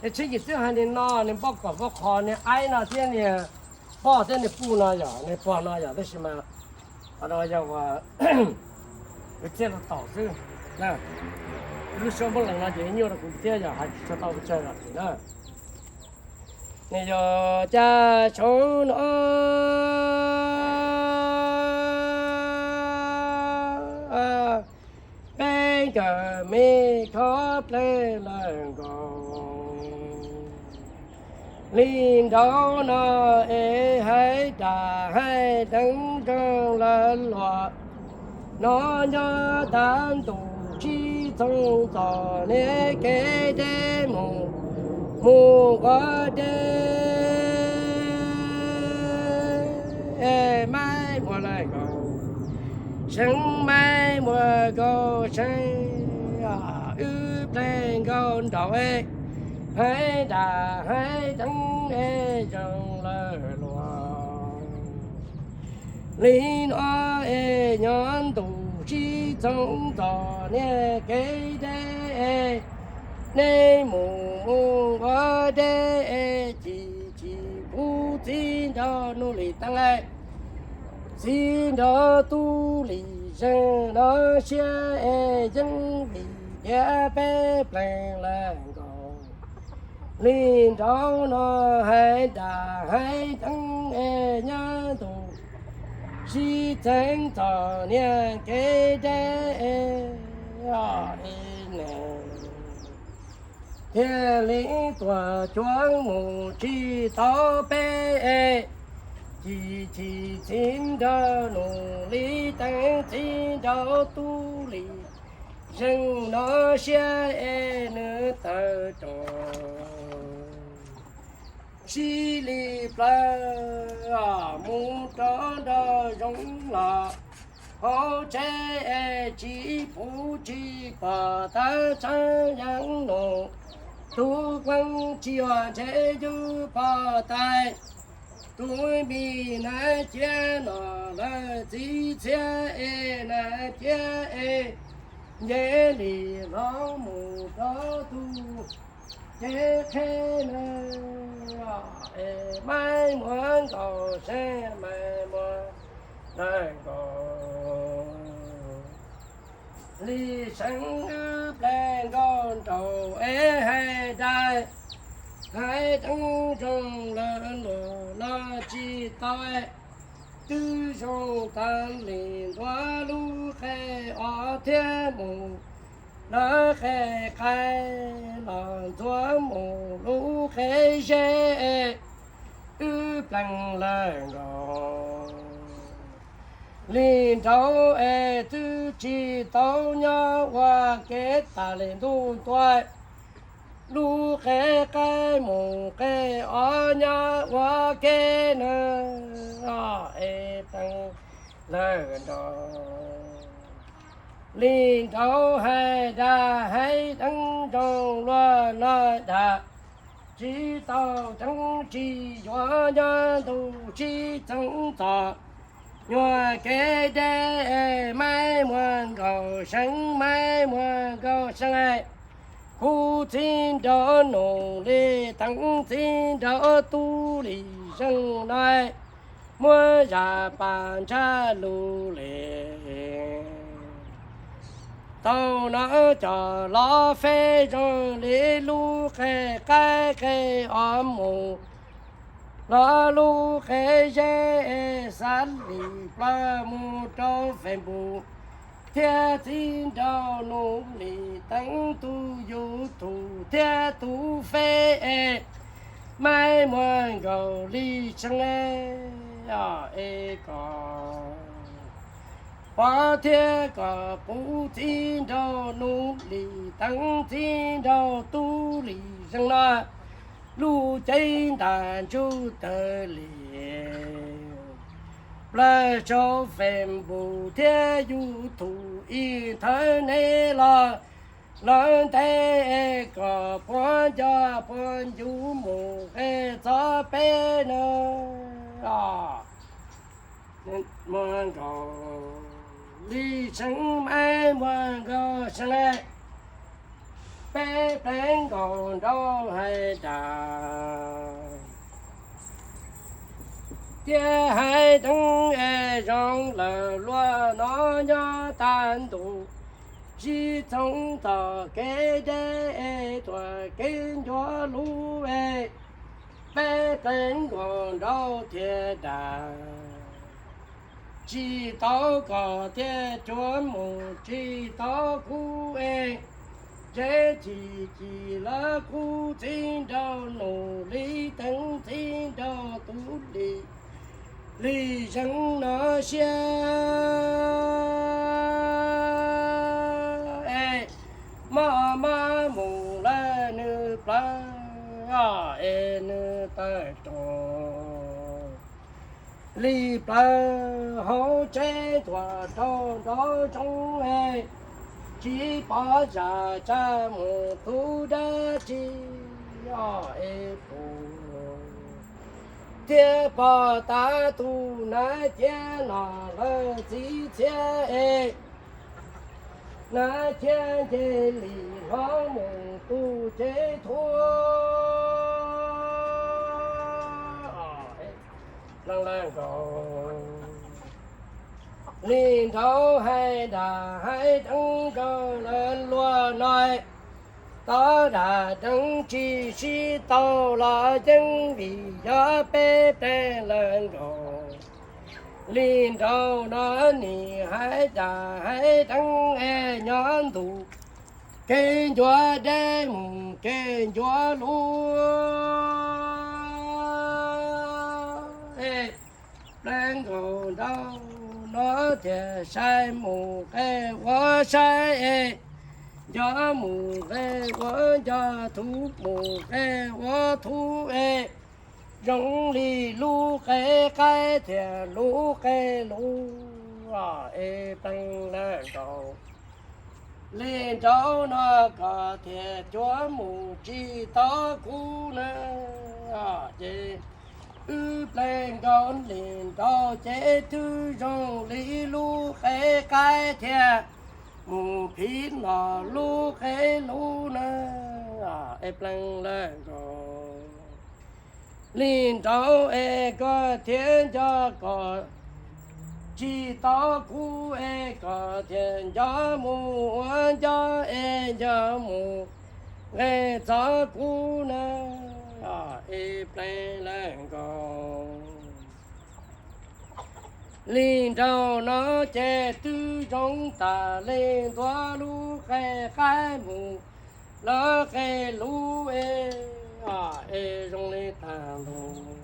es Tsheej Yim twb hais niag no, niag npoj kom npoj qho, niag aib no thiab niag poj thiab niag puj no yog, niag pog no yog, tab sis mas qhov no yog uas kwv txhiaj lus taum xwb. Lub suab Hmoob Lees no ces nyuaj rau kuv thiab yog hais tsis tshua tau pes tsawg zam txim na. Nws yog caj saum no peb nkawm me khob pleeg lawm nkaus. Li nraud no es hais dam hais deev nreeg lawv luag no nyob tag ntu sib txoov txom niag kev deb mus mus ua deb. Maib muaj lawm nkaus seev, maib muaj nkaus seev, wb pleeg nkaus nraud, hais dam hais deev es zoo lawm luag. Li no es nyob ntu sib txoov txom niag kev deb, nej mus mus ua deb es chim chim kuv txiv nraug Nuj Lis Teeb, txiv nraug Tub Lis Zeeg no siab es yeej vim tias peb pleeg lawm nkaus. Li nraud no hais dam hais deev es nyob ntu sib txoov txom niag kev deb es thiaj li tuaj cuag mus tsis tau peb es chim chim txiv nraug Nuj Lis Teeb, txiv nraug Tub Lis Zeeg no siab es nws tawm rau sib li plaws mus rau nraum zoov los hauv tsev es tsis pom tsis pom tawv tshab yeeb nus, tub qeeb tsis yog ntshe yus pom tais, tub mi na cia no lawm txiv txhiaj es na cia es nce li los mus rau tus cev qheb na, es maib muaj nkaus seev, maib muaj lawm nkaus Li seev wb plees nkauj nraug es hais dag, hais deev zoo lawm luag los tsis tau, twb zoo tag li ntua lub qe os thiab mus lawv qe qaib los ntxuav mus lub qe zeb, wb plees lawm nkaus. Li nraud es twb tsis tau nyob ua ke tas li ntuj ntua, lub qe qaib mus qe os nyob ua ke na, es plees lawm nraud. Li nraud hais dag hais deev zoo luag no dag, tsis tau deev tsis yuav nyob ntuj tsis txeev txom nyuag kev deb, Maiv Muag Nkaus Seev, Maiv Muag Nkaus Seev, khub txiv nraug Nus Lis, teev txiv nraug Tub Lis Zeeg no, muab zam pas ntshaj lus li. Tau no cov los feb zoo li lub qe qaib qe os mus los lub qe zeb, xav li plaws mus rau Facebook thiab txiv nraug Nus Lis, teev tus YouTube thiab tus Face, Maiv Muag Nkaus Lis Seev, es kom pov thiab kom puv txiv nraug Nus Lis, teev txiv nraug Tub Lis Zeeg no lub cev ntaj ntsug tawg li plaws rau Facebook thiab YouTube ib thawj neb los lawv ntev, kom puab nco puab ncu mus qe txog peb na, Muag Nkaus Lis Seev, Maiv Muag Nkaus Seev, peb pleev nkaus nraud hais dag thiab hais deev es zoo lawm luag no nyob tag ntuj tsis txeev txom kev deb, tuam kev ncuav lub es peb pleev nkaus nraud thiab dag, tsis tau kom thiaj cuav mus tsis tau kub es, zeb chim chim lawv khub txiv nraug Nus Lis, teev txiv nraug Tub Lis, Lis Zeeg no siab es maj maj mus lawm nws plawv es nws tawm rau li plawv hauv tsev tuam rau nraum zoov es tsis pom zam tsa mus tub dab tsi es pum thiab pog tav tus nav thiab no lawv txiv txhiab es nav thiab nce li hlob mus tus cev thuab. Leej leej nkaus li nraud hais dag hais deev nkaus lawv luag no, tod dag deev tsis sib tau los yeej vim yog peb pleev lawm nkaus. Li nraud no nim hais dag hais deev es nyob ntu kev ncuav deb mus kev ncuav luag es pleev nkaus nraud no thiaj sai mus qe ua sai es nco mus qe ua nco, thub mus qe ua thub es zoo li lub qe qaib thiab lub qe lus es pleev lawm nkaus. Li nraud no kom thiaj cuav mus tsis tau kub na, ces wb pleev nkaus li nraud ces twb zoo li lub qe qaib thiab mus phiv los lub qe lus na, es pleev lawm nkaus. Li nraud es koj thiaj nco kom tsis tau kub es kom thiaj nco mus ua nco es nco mus nqes txog kuv na, es pleev lawm nkaus. Li nraug no ces twb zoo tas li ntua lub qe qaib mus lawv qe lub es, es zoo li tag ntua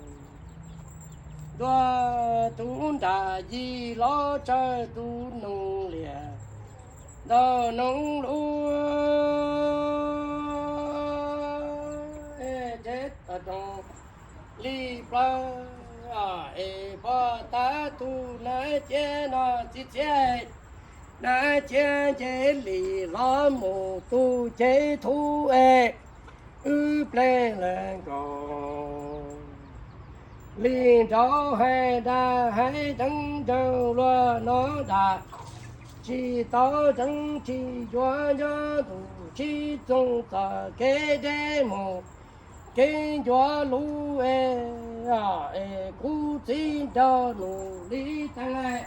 ntua tus nram yim los tsawg tus noog liam ntau noog lub es ces tau rau li plaub es pom tab tus nab ciab no txiv txiab, nab ciab nce li los mus tus cev thub es wb pleev lawm nkaus. Li nraug hais dag hais deev nraug luag no dag, tsis tau deev tsis yuav nyob ntuj tsis txoog txoj kev deb mus kev ncuav lub es, es kuv txiv nraug nus li teev,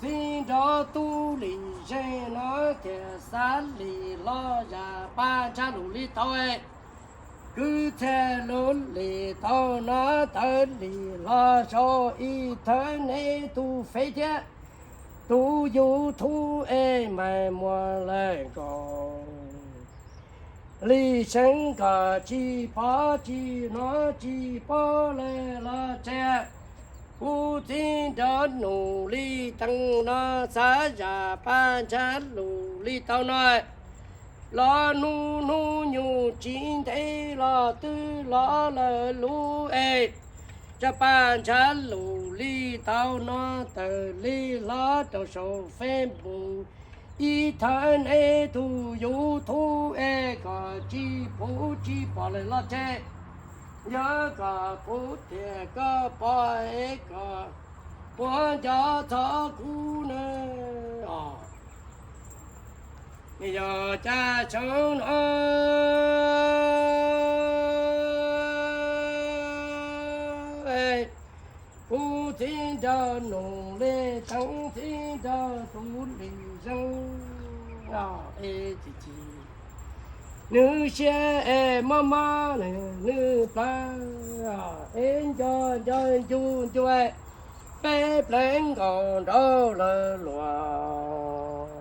txiv nraug tub li zeeg no thiaj xav li los zam paj ntshav lus li tau. Kwv txhiaj lub li tau no tawm li los sau ib thawv nej tus fev thiab tus YouTube es mais muag lawm nkaus. Li seev kom tsis pom tsis hnov tsis paub lawm los tseg, kuv txiv nraug nus li teev no xav zam paj ntshav lus li tau no. Los hnub hnub nyuj tsis ntev los twb los lawm lub es, zam paj ntshav lus li tau no tawm li los rau saum Facebook ib thawv nej tus YouTube es kom tsis pom tsis pom lawm los tseg. Yog kom kuv thiab koj pom es kom puas nco txog kuv na. Yog cas xyoo no kuv txiv nraug nus li teev txiv nraug tub li zeeg es tsis tsis nws siab es mob mob nws plawv es nco nco ncu ncu peb pleev nkaus nraug lawv luag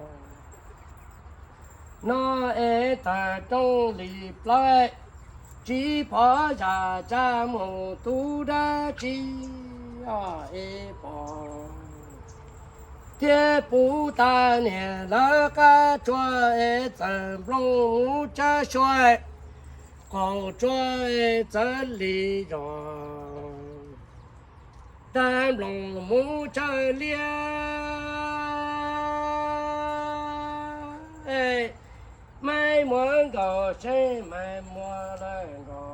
no es tag rooj li plaub tsis pom zam tsa mus tu dab tsi es pom thiab puv tas niam lawv qab tsua es txawm nplooj mus tsawb sua qaum tsua es txawv li zos tag nplooj mus tsawb liab. Maiv muab nkaus seeb, maiv muab lawm nkaus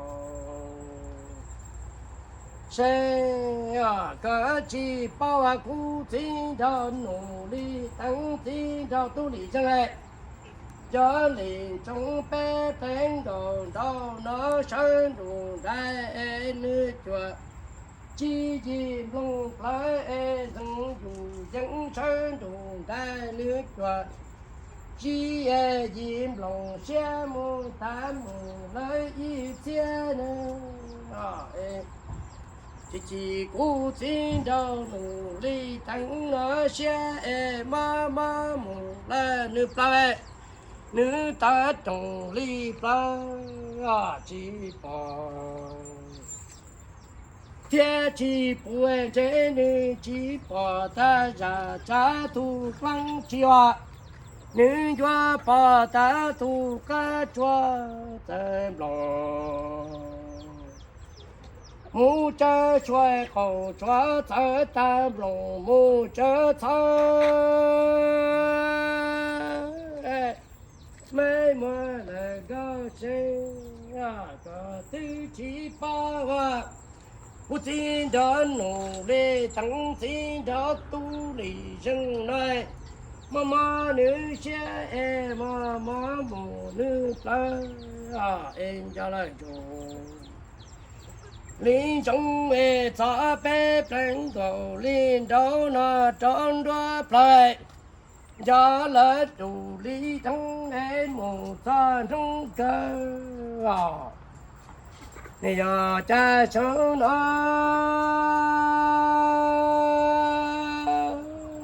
seeb, koj tsis paub kuv txiv nraug nus li teev txiv nraug tub li zeeg. Cov li ntsoov peb pleev nkaus nraug no sawv nrug nraim es nws cuag tsis yim nplooj plawv es zeeg yus yeeb sawv nrug nraim nws cuag tsis yim nplooj siab mus tag mus lawm ib txhiab na. Ces kuv txiv nraug nus li teev no siab es mob mob mus lawm nws plaub, nws tawv roog li plaub tsis pom thiab tsis pom ntsej, nws tsis pom tag zam tsav tus pleev tsis os, nws yuav pom tag tus qab tsua txawv nplooj mus tsawb sua qaum tsua txawv tag nplooj mus tsawb txhawv. Maiv muab lawm nkaus seeb, koj twb tsis paub ua kuv txiv nraug nus li teev txiv nraug tub li zeeg no, mob mob nws siab es mob mob mus nws plaub es nco lawm ntsuag. Li ntsoov es txog peb pleev nkaus li nraug no rov nruab plaub, nco lawv tus li deeb es mus txog hnub kawg os. Nws yog cas saum no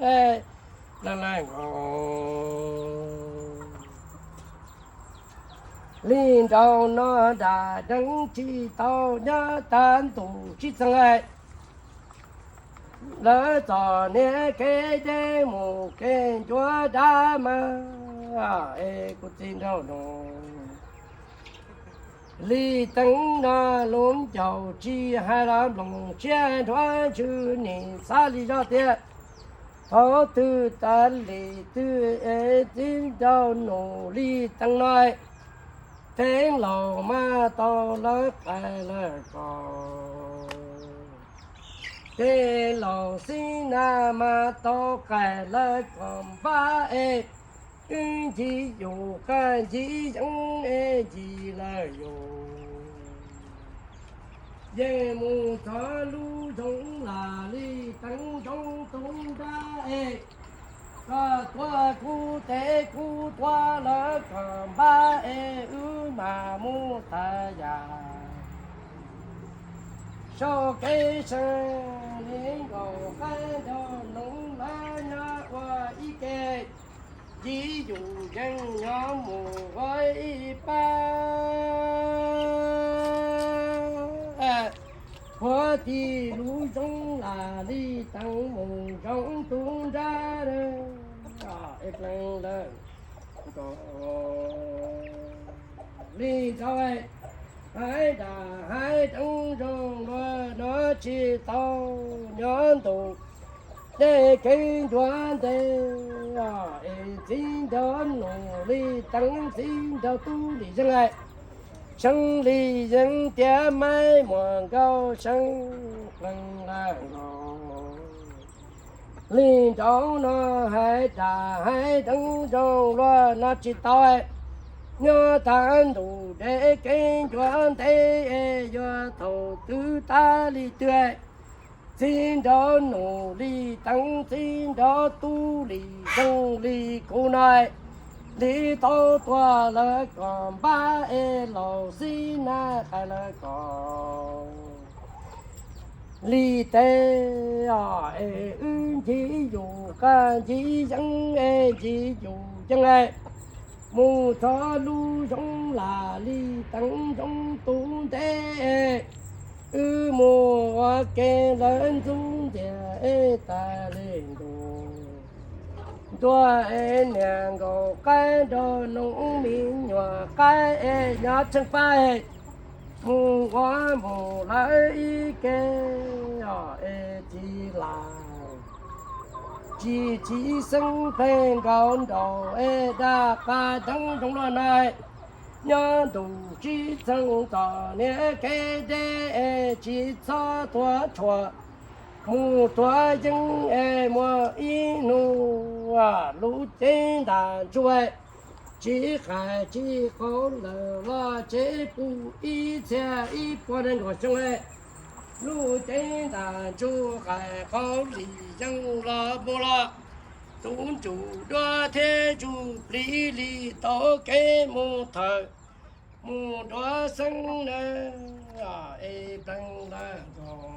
leej leej nkaus. Li nraud no nram deeb tsis tau nyob tag ntuj sib txeeg. Lawv txom niam kev deb mus kev ncuav dab mas es kuv txiv nraug nus li teeb no lub ncaus tsis hais los mloog siab nrhuav ntswg nim xav li zoj tias thaum twg tas li twg es txiv nraug nus li teeb no tej laus mas tau lawv qais lawv kom, tej laus xib nas mas tau qais lawv kom npab es wb ncig yus qab ncig yeeb es ncig lawv yus. Yeej mus txog lub zoov lam li teeb zoov tub nrab es koj tuav kuv tes kuv tuav lawv kom npab es wb mam mus tag yam. Saum kev seev li nkaus qab nraug noov lawv nyob ua ib ke, ncig yus yeej nyob mus ua ib pab. Puag tim lub zoov lam li teeb mus zoov tub nrab es pleev lawm nkaus. Li nraud hais dam hais deeb zoo luag no tsis tau nyob ntuj deb kev ncuav ntev es txiv nraug nus li teeb txiv nraug tub li yeeb lawm. Seeb li yeeb tiav maib muam nkauj seeb pleev lawm nkaus. Li nraud no hais dam hais deeb zoo luag no tsis tau nyob tag ntuj deb kev ncuav ntev es yuav thaum twg tas li twg txiv nraug nus li teeb txiv nraug tub li yeeb li kuv no li tau tuag lawv kom npab es laus xib nas qais lawv kom li teb es wb ncig yus qab ncig yeeb es ncig yus yeeb es mus txog lub zoov lam li teeb zoov tub ntev es wb mus ua ke lawv ntxub ntiag es tas li ntuj ntuag es niam nkaus qaib nraug noov me nyuam qaib es nyob tsheej fab mus ua mus lawv ib ke es tsis lam tsis txiv xeeb pleev nkaus nraud es dam qab deeb zoo luag no nyob ntuj sib txeeg txom niam kev deb es tsis txhob tuav tshuam mus tuav yeeb es muaj ib hnub lub cev ntam ntsuj tsis qais tsis qaub lawm los tsev pum ib txhiab ib puas nees nkaum xyoo lub cev ntam ntsuj qais qaub li yeeb los mus los tub ntsuj duab thiab ntsuj plig li tau kev mus thawm mus nruab xeeb na es pleev lawm nkaus.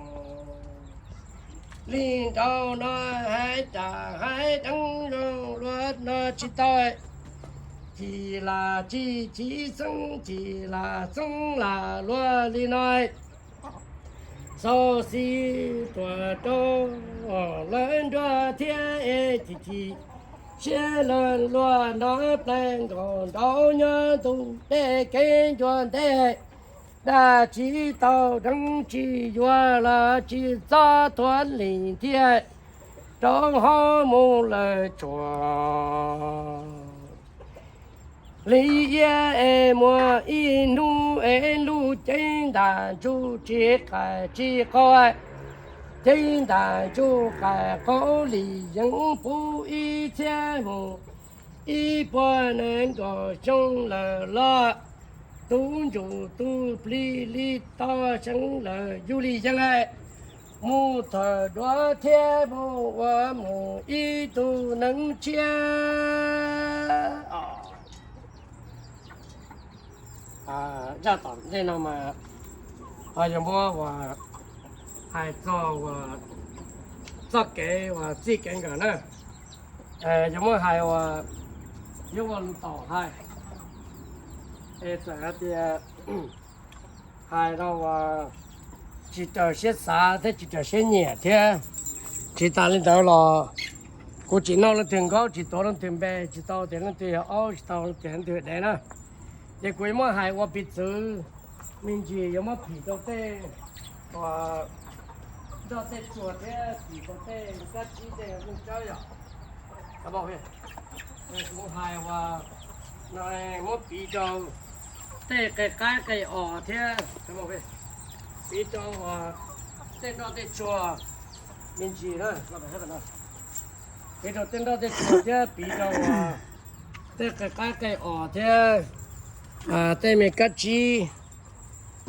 Li nraud no hais dam hais deeb zoo luag no tsis tau, cim lam tsis txiv xeeb cim lam xeeb lam luag li no xaus xis tuam rau lawv nruab thiab es cim cim siab lawv luag no pleev nkaus nraud nyob ntuj deb kev ncuav ntev dab tsis tau deev tsis yuav los tsis txhob tuav lim thiab rau hauv mus lawm tsuas li iab es muaj ib hnub es lub cev ntam ntsuj tsis qais tsis qaub cev ntam ntsuj qais qaub li yeeb pum ib txhiab mus ib puas nees nkaum xyoo lawm los tub ntsuj tus plig li tau seev lawm yus li yeeb lawm. Mus thawm duav thiab mus ua mus ib tug neeg tshiab. Zaj tom ntej no mas ho yuav muab uas hais txog uas txoj kev uas txij kev nkawm na. Yuav muab hais uas yuav ua lus tom hais, es txawm hais tias hais no uas tsis raws siab xav thiab tsis raws siab nyiam thiab. Tsis tas li ntawd los kuv tsis noj leej twg nkaub, tsis tuav leej twg npe, tsis tau tias leej twg yog aub, tsis tau tias leej twg yog dev na. Ces kuv yuav muab hais ua piv txwv me ntsis, yuav muab phim rau tej uas nroj tej tsuag thiab phim rau tej kab tsib tej neeg tsawb yom. Kuv hais uas no muab piv rau tej qe qaib qe os thiab piv rau uas tej nroj tej tsuag me ntsis na, piv rau tej nroj tej tsuag thiab piv rau uas tej qe qaib qe os thiab tej me kab tsib,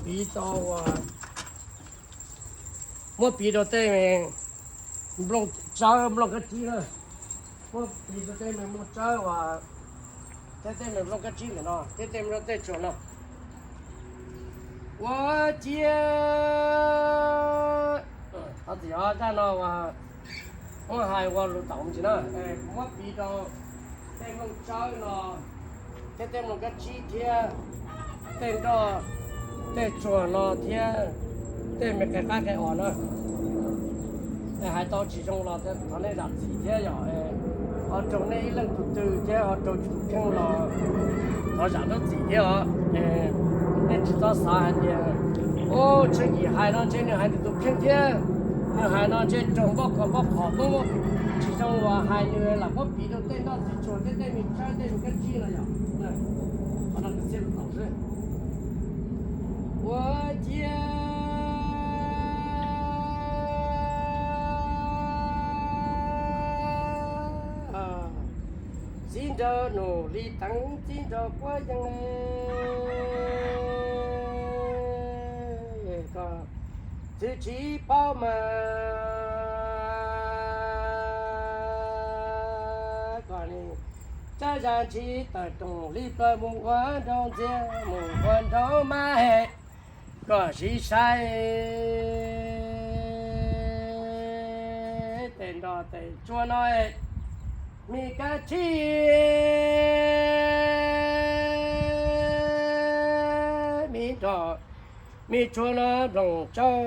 piv tau uas muab piv rau tej me nplooj tsawb nplooj kab tsib na, muab piv rau tej me nplooj tsawb uas thiab tej me nplooj kab tsib ntawm no thiab tej nplooj tej tsuag no. Ua ciav thov txim os, zaj no uas muab hais ua lus tom ntsis na, muab piv rau tej nplooj tsawb no thiab tej nplooj kab tsib thiab tej nroj tej tsuag no thiab tej me qe qaib qe os na. Hais tau tsis zoo los thov nej zam txim thiab yom. Ho raug nej ib leej tus twg thiab ho raug yus tus kheej los thov zam lub txim thiab os. Nej tsis txhob xav hais tias, o, Tsheej Yim hais no ntshe nws hais nws tus kheej thiab, nws hais no ntshe raug npoj kos npoj qhom poob. Tsis zoo uas hais nws lam muab piv rau tej nroj tej tsuag thiab tej me tsawb tej me kab tsib no yom. Qhov no kwv txhiaj lus tom xwb. Ua ciav txiv nraug Nus Lis Teev txiv nraug Quab Yeeb, koj txwv tsis paub mas koj li tsab zaj ntshis tawm roos li plaws mus ua nraug ntxiag mus ua nraug mas he. Koj sim saib tej nroj tej tsuag no, me kab tsib, me nroj me tsuag no nplooj tsawb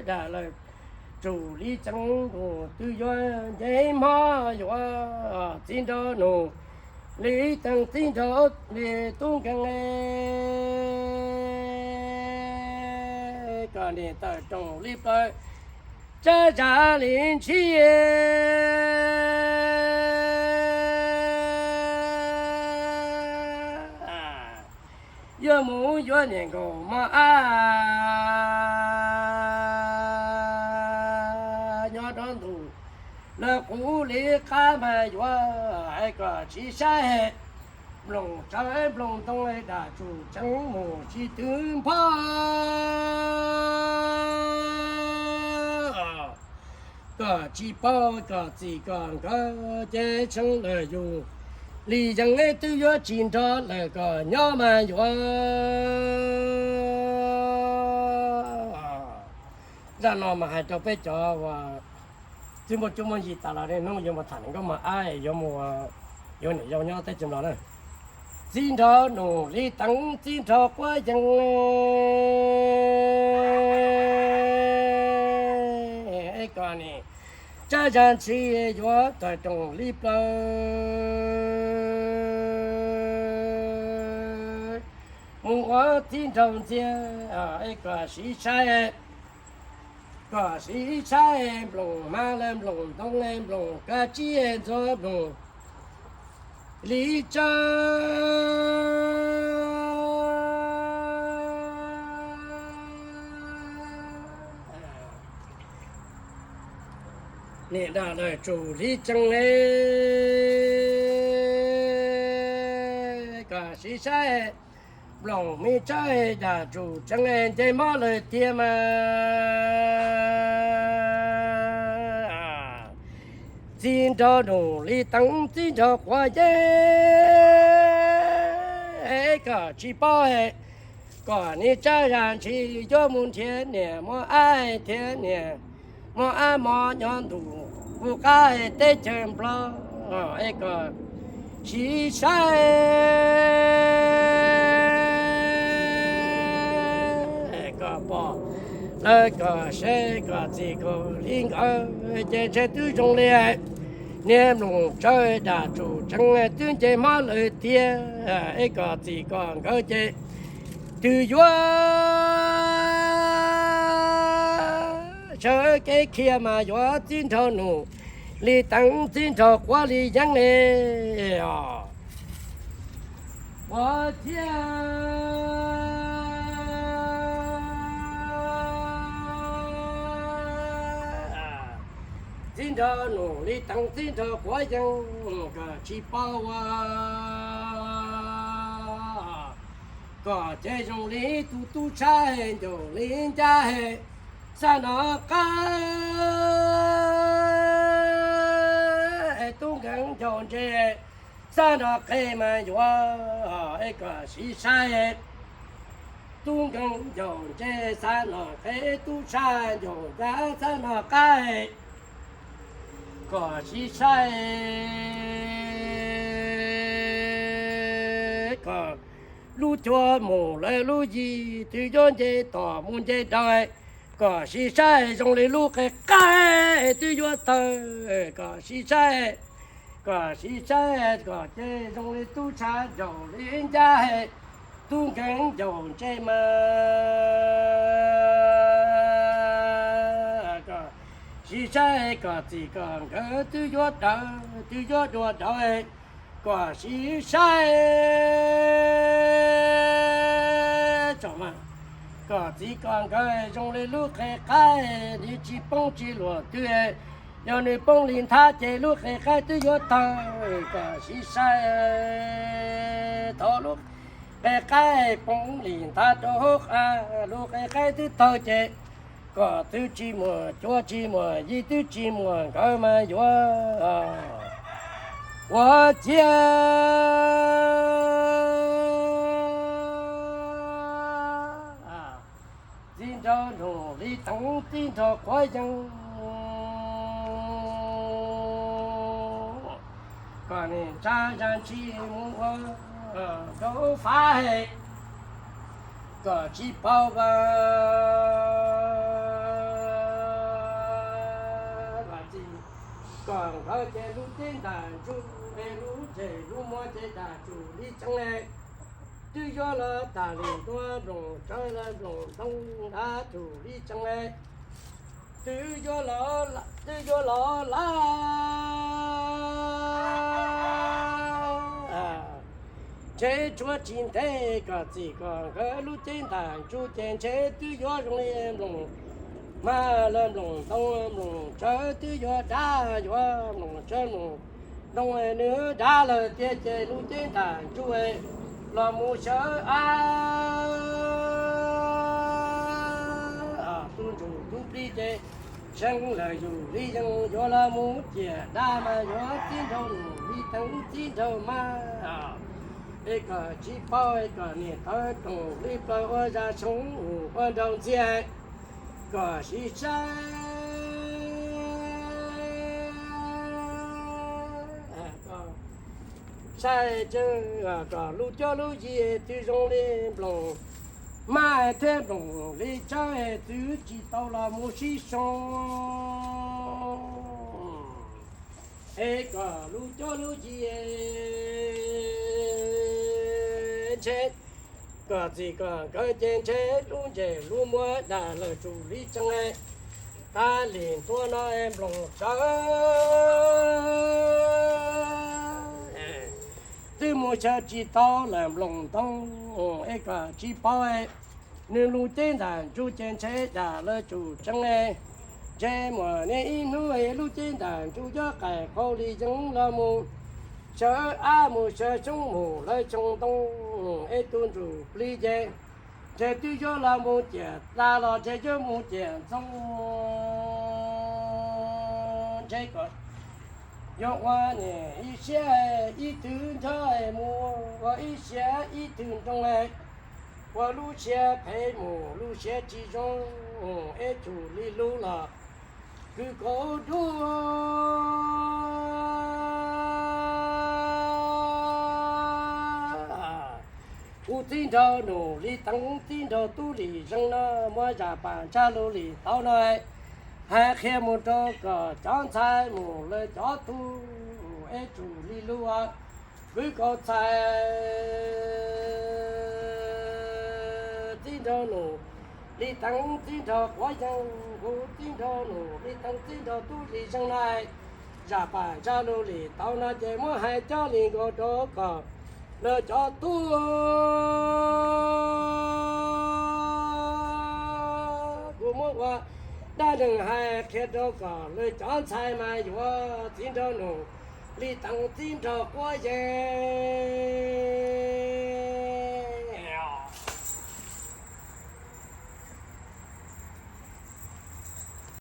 dam lawm. Tsum li tseev tus twb yuav nce hmo yuav txiv nraug Nus Lis Teev txiv nraug li tub nkeeg, koj niam tawm roos li plaws tsab zaj li ntshis yuav mus yuav niam nkaus mos ab nyob rau ntuj lawv qub li qab mas yuav, koj sim saib nplooj tsawb nplooj ntoo dam tsum tseev mus tsis twg npho. Koj tsis paub koj txij koj nkawm ces tshee lawm yus li yees twb yuav tsis nrog lawm koj nyob mas yuav. Zaj no mas hais rau peb cov uas twb muaj cuab muaj yig tas los niaj hnub yuav mus tham nkauj mos ab, yuav mus yuav niam yau nyob teb chaws Nplog na. Txiv nraug Nus Lis Teev txiv nraug Quab Yeeb, koj niam tsab zaj ntshis yuav tawm roos li plaws mus ua txiv nraug ntxiag, koj sim saib, koj sim saib nplooj hmab lawm nplooj ntoo nplooj kab tsib ntxuav nplooj li tsawb niam dam lawm tsum li tseev, koj sim saib Nplooj me tsawb dam tsum tseev nce mob lawm tiag mas, txiv nraug nus li teev txiv nraug quav yeeb, kom tsis paub kom niag tsab zag ntshis yuav mus nrhiav niam muab ab thiab niam muab ab mov nyob ntuj kuv qab teb chaws Nplog, es kom sib saib kom pom lawv kom saib kom txim kom li nkawd ces ntshe twb zoo li niag nplooj tsawb dam tsum tseev twb nce mob lawm tiag, es kom txim kom nkawd ces twb yuav sawv kev khiav mas yuav txiv nraug nus li teev txiv nraug quav li yeeb os. Ua ciav txiv nraug nus li teev txiv nraug quav yeeb kom tsis paub ua kom ces zoo li tus tub sab ncaus li ncaj, xab no qab tub nkeeg ncaus ntse, xab no qe mas yuav es kom sib saib. Tub nkeeg ncaus ntse xab no qe, tub sab ncaus ncaj xab no qab, kom sib saib kom lub cuab mus lawm lub yig twb yuav nce tom mus nce daws, kom sib saib zoo li lub qe qaib twb yuav tawg, kom sib saib, kom sib saib kom ces zoo li tub sab ncaus li ncaj, tub nkeeg ncaus ntse mas kom sib saib kom txim kom nkawd twb yuav dawv twb yuav dua dawv, kom sib saib tsom mas kom txim kom nkawd zoo li lub qe qaib nws tsis poob tsis luam twg, yog nws poob li nthab ces lub qe qaib twb yuav tawg, kom sib saib thaum lub qe qaib poob li nthab rau hauv qab, lub qe qaib twb tawg ces kom twb tsis muaj cuab tsis muaj yig twb tsis muaj nkawd mas yuav ua ciav txiv nraug nus li teev txiv nraug quav yeeb, kom niag tsab zag ntshis mus ua rau fav hem, kom tsis paub vas, kom nkawd ces lub cev ntam ntsuj es lub ntsej lub muag ces dam tsum li tseev es twb yuav los tas li ntua nplooj tsawb los nplooj ntoo dam tsum li tseev es twb yuav los, twb yuav los lawm ntshe tshuav tsis ntev kom txim kom nkawd lub cev ntam ntsuj ces ntshe twb yuav zoo li nplooj hmab los nplooj ntoo nplooj tsawb twb yuav dab yuav nplooj tsawb nplooj ntoo nws dab lawm tiag ces lub cev ntam ntsuj los mus sawv ab tub ntsuj tub plig ces seev lawm yus li yeej yuav los mus ciam dab mas yuav txiv nraug nus li teev txiv nraug mas es kom tsis paub es kom niag tawv toom li plaws ua zaj xyoo ua nraug ntxiag kom sib saib saib kom lub cuab lub yig twb zoo li nplooj hmab thiab nplooj li tsawb twb tsis tau los mus sib soo es kom lub cuab lub yig ntshe kom txim kom nkawd ces ntshe lub ntsej lub muag dam lawm tsum li tseev es tas li ntua no es nplooj tsawb twb mus xyaw tsis tau lawm nplooj ntoo es kom tsis paub nws lub cev ntam ntsuj ces ntshe dam lawm tsum tseev es ntshe muaj niaj ib hnub es lub cev ntam ntsuj yuav qaij qau li yeej los mus Sawv ab mus sawv xyoob mus lawv xyoo ntoo, ib tug ntsuj plig ces ntshe twb yuav los mus ciam tas los ntshe yuav mus ciam ntxoo. Ntshe kom yuav ua niam ib siab ib tug ntsoj mus ua ib siab ib tug nroo, ua lub siab phem mus lub siab tsis zoo, ib tug li lub los kwv kaus dub. Kuv txiv nraug nus li teev txiv nraug tub li zeeg no, muab zam pas ntsa lug li tau no, hais qhia mus rau kom cov ntxhais mus lawv cov tub, ib tug li lub kwv kaus txhais. Txiv nraug nus li teev txiv nraug quav yees, kuv txiv nraug nus li teev txiv nraug tub li zeeg no, zam pas ntsa lug li tau no ces muab hais cov li nkaus rau kom lawv cov tub. Kuv muab ua dab neeg hais qhia rau kom lawv cov ntxhais mas yuav txiv nraug nus li teev txiv nraug quav yees.